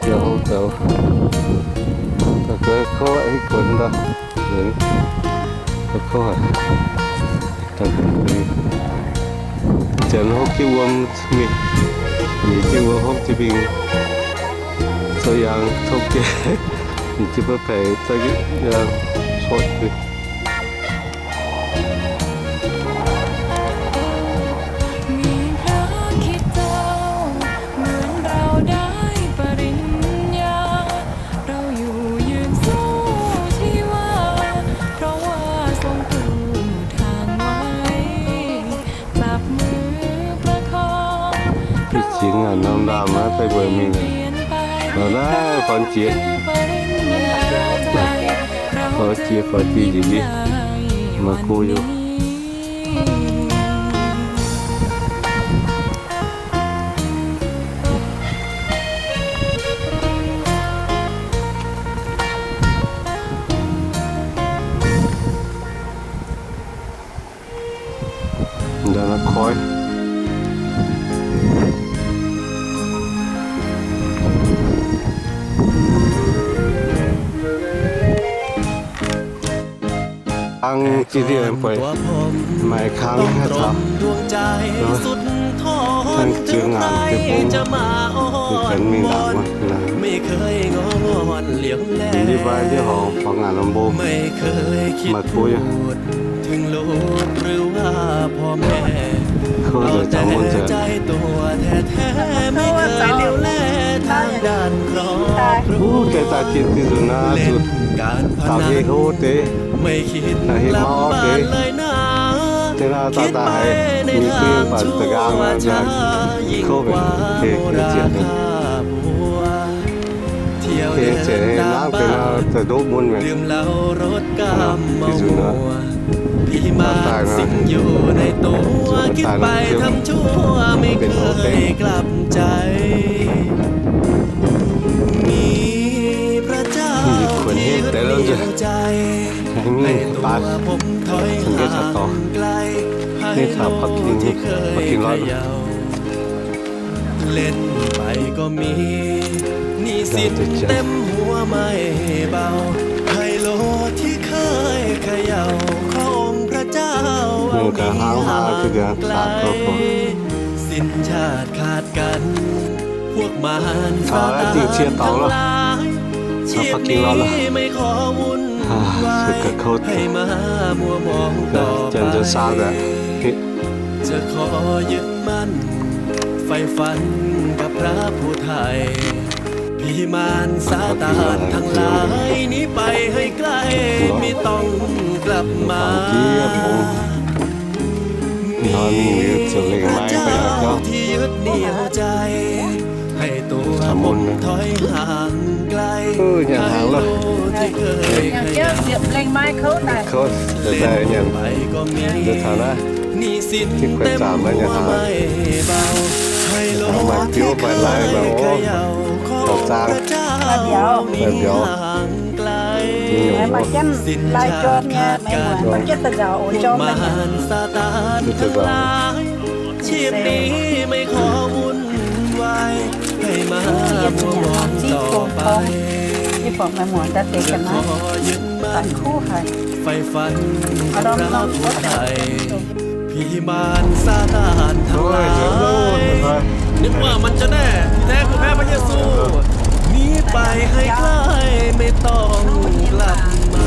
yaac hov zoux, daaih gux kouv hitv kuonx ndau, nzuonx, kouv haic. Janx hopv jienv wuom mingh, nyic jienv wuom hopv jienv mingh, zoux yaangh topv jienv, nyic jienv baav paix zoux yaangh topv jienv. มีพระคริสต์เจ้า เหมือนเราได้ปริญญา เราอยู่ยืนสู้ชีวา เพราะว่าทรงปูทางไว้ จับมือประคอง Ih jiex ngaanc norm ndaamv naaiv daaih mbuo mingh naaic. Nor naaiv faaux jiex, faaux jiex, faaux jiex njiec ndiev, maaih go yaac. Ndau naaiv koi. Kangv jienv ndiev bueix, maaih kangv haih taux. Dangh ziux ngaanc deix mbong, ninh ganh mingh laangc wuov, laangc. Ndiev mbaai ndiev horngz faaux ngaanc lomh mbong, maaih go yaac. Kouv nzengc, caux mun nzengc. Wuov deix daaih jiex diuh nzunc naaiv zuqc taux heh hlo deix, taux heh mauv deix. Deix naaiv daaih daaih haiz mingh duqv mv baac da'nqaang kouv mi'aqv, heh zietc. Heh zietc heh nangv deix naaiv daaih ndoqv mun mi'aqv. Diuh nzunc naaiv, daaih naaiv, daaih naaiv, benx hlo deix. Ninh kuonx henv deix lorqc nzunc. Mingh baac, caux nqaeqv taux dorngx, nqaeqv taux parking, parking lot. หนึ่งก็ห้างห้า คือเดียว สามครอบครัว เอาละ จริงเชียร์ต่อแล้ว เอา parking lot แล้ว อ่า สุดกระโคตร จะ จะซาวแบบ จะขอยึดมั่นใฝ่ฝันกับพระผู้ไถ่ ผีมารซาตานทั้งหลายหนีไปให้ไกล ไม่ต้องกลับมา มีพระเจ้าที่ยึดเหนี่ยวใจ ให้ตัวผมถอยห่างไกล เออ อย่าห่างเลย ไกลโลกที่เคยขยับ เล่นไปก็มี หนี้สินเต็มหัวไม่เบา ให้โลกที่เคยเขย่า ขอพระเจ้าหนีห่างไกล สินชาติขาดกัน พวกมารซาตานทั้งหลาย ชีพนี้ไม่ขอวุ่นวาย ให้ Yie zuqc nyanc norm ziv gong gorngv, yie buatc meih muoc ndau deix ga'naaiv daaih kuv haic. ผีมารซาตานทั้งหลาย นึกว่ามันจะแน่ ที่แท้คือแพ้พระเยซู หนีไปให้ไกล ไม่ต้องกลับมา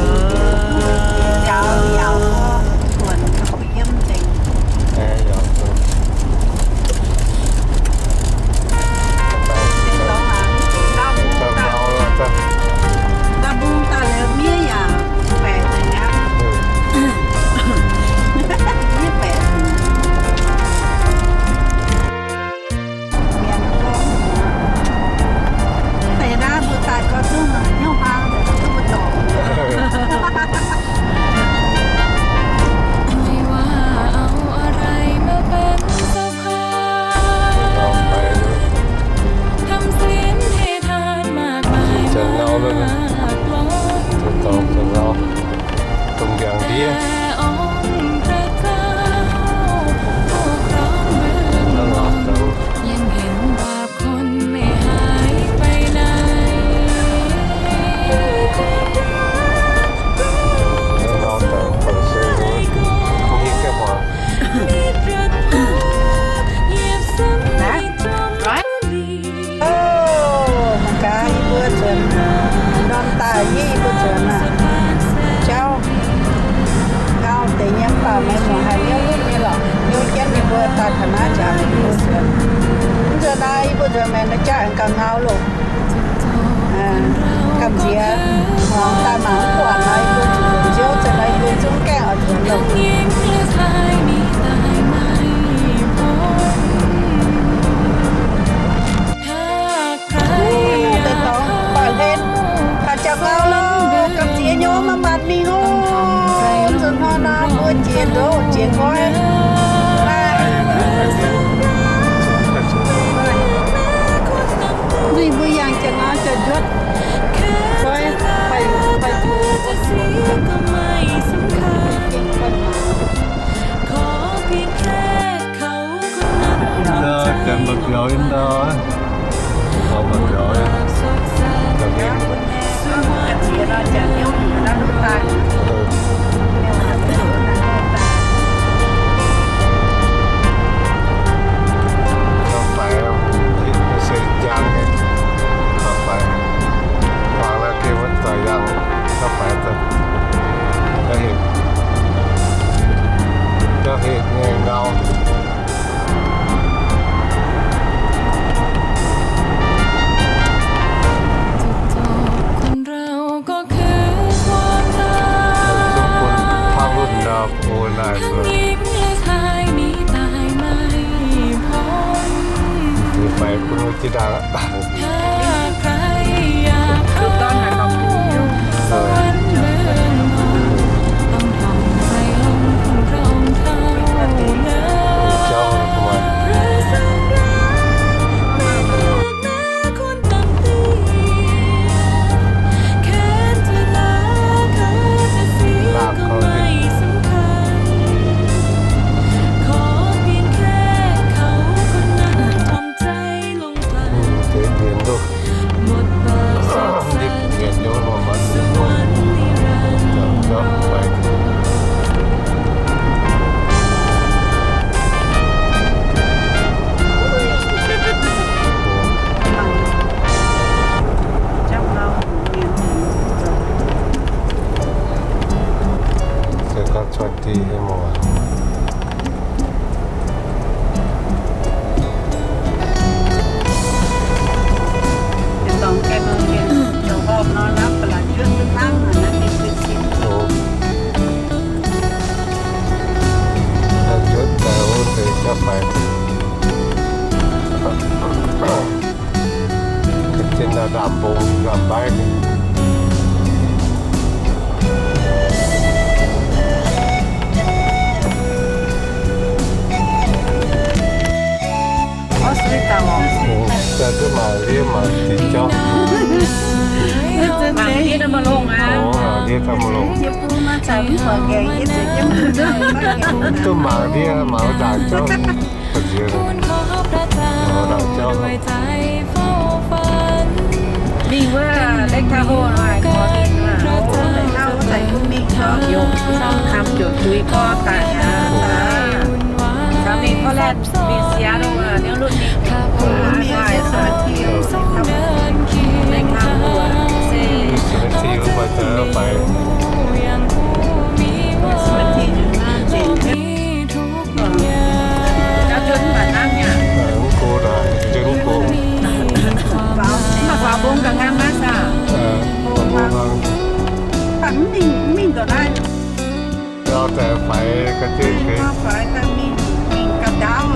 Dongh ndiangx ndiev. Mangc gaax, yie mbuo nzuonx, ndorm daaih yie mbuo nzuonx aqv. Jauv ngau deix nyei, mv baac meih muoc haiz hnyouv nyei lorqc, hnyouv jienv yie mbuo daaih taux naaiv nziaaux yie mbuo nzuonx. Mv nzuonx naaiv yie mbuo nzuonx maengx jaav aengx gauh ngau loh. Gamh nziex hmuangx daaih mangc mv buatc nor, yie mbuo zuqc nzuonx nziouv, nzuonx nor yie mbuo zungv gaengh oix nzuonx loh. Deix dorngx baac hlen, taux jauv gau loh, gamh nziex nyei, maiv maanc mingh oc. Nzunc hnoi nor mbuo jiex ndoqv jiex nqoi. Nzunc mbuo yangh jiex ngau jiex njuotv. Janx mbuo biaux yiem ndau, mbuo biaux yiem. Gauh faix, se jangx nyei, gauh faix. Faaux la'gengh wuov zaux yangh, gauh faix daaih, gauh hepc, gauh hepc nyei ngau. Zungv bun hnangv lunx ndau bun naaic mbuo faix bun wuov jiex ndaangc. Ga'zien ndau ndaamv-mbong ndaamv-mbaiv. Daaih duqv mangc ndiev mangc diqc jauv. Mangc ndiev daaih maiv longx aqv. Oc, mangc ndiev daaih maiv longx. Duqv mangc ndiev mangc ndaangc jauv. Ga'zien mangc ndaangc jauv. Lake Tahoe, Portland, Portland, Portland, Portland, Portland, Portland, Portland, Portland, Portland, Seattle, New York, Seventy, fai, fai. Seventy, Mv baac faaux mbong ga'hnangv naaiv saah? Mv mingh, mv mingh ga'naaiv. Gauh faix ga'jiex, gauh faix ga'mingh, mingh ga'ndaauv,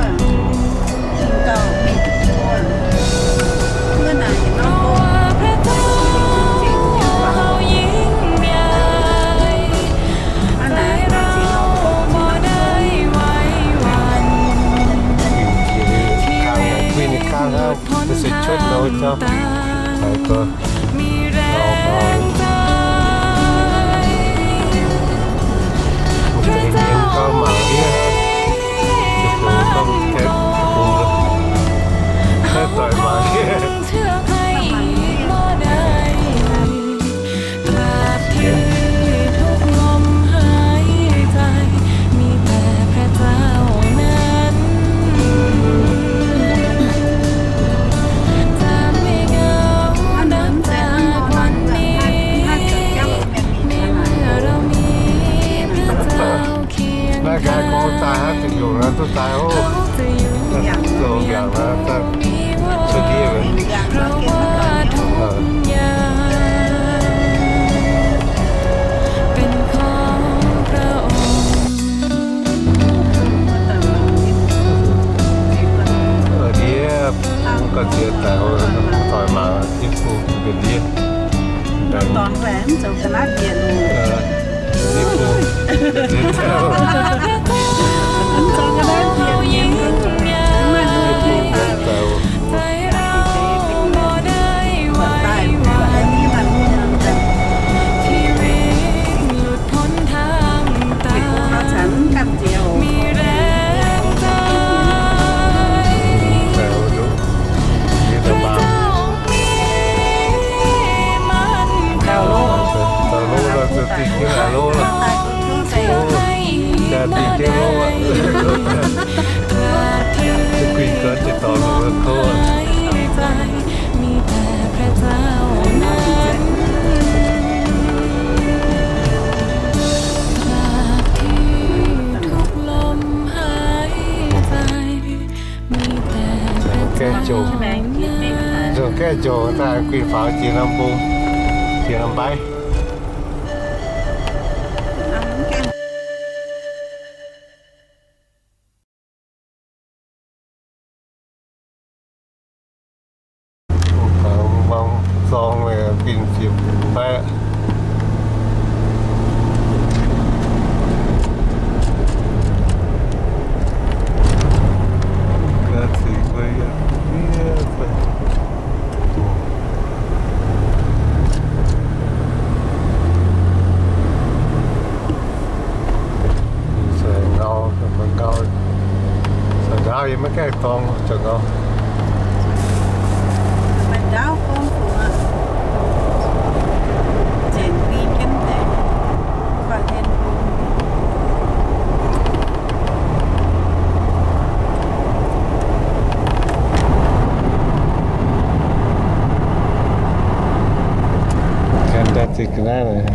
mingh gauh mingh wuov naaic norm Mingh jiex kang, mingh ninh kang hnangv, se cuotv nor jauv. Haiz gorx, mv deix mienh gauh mangc ndiev, ziouc gorngv gaeqv bung, gaeqv doic mangc ndiev. Naaiv gaax gorngv daaih hnangv, zuqc yungz naaiv duqv daaih oc. Zoux mbiaangc naaiv daaih cuotv ndiev. Ndiev, mv gauh ziex daic, doic mangc jienv bung mbuo ndiev. Gaeqv jomc, gaeqv jomc daaih guinh faaux jiex norm mbong, jiex norm mbaiv. Mangc zorng meih, guinh jiex mbaiv. Ngau, ngau, ngau, yie maiv gaengh dorng, zoux ngau. Ganh daaih zinh ga'naaiv,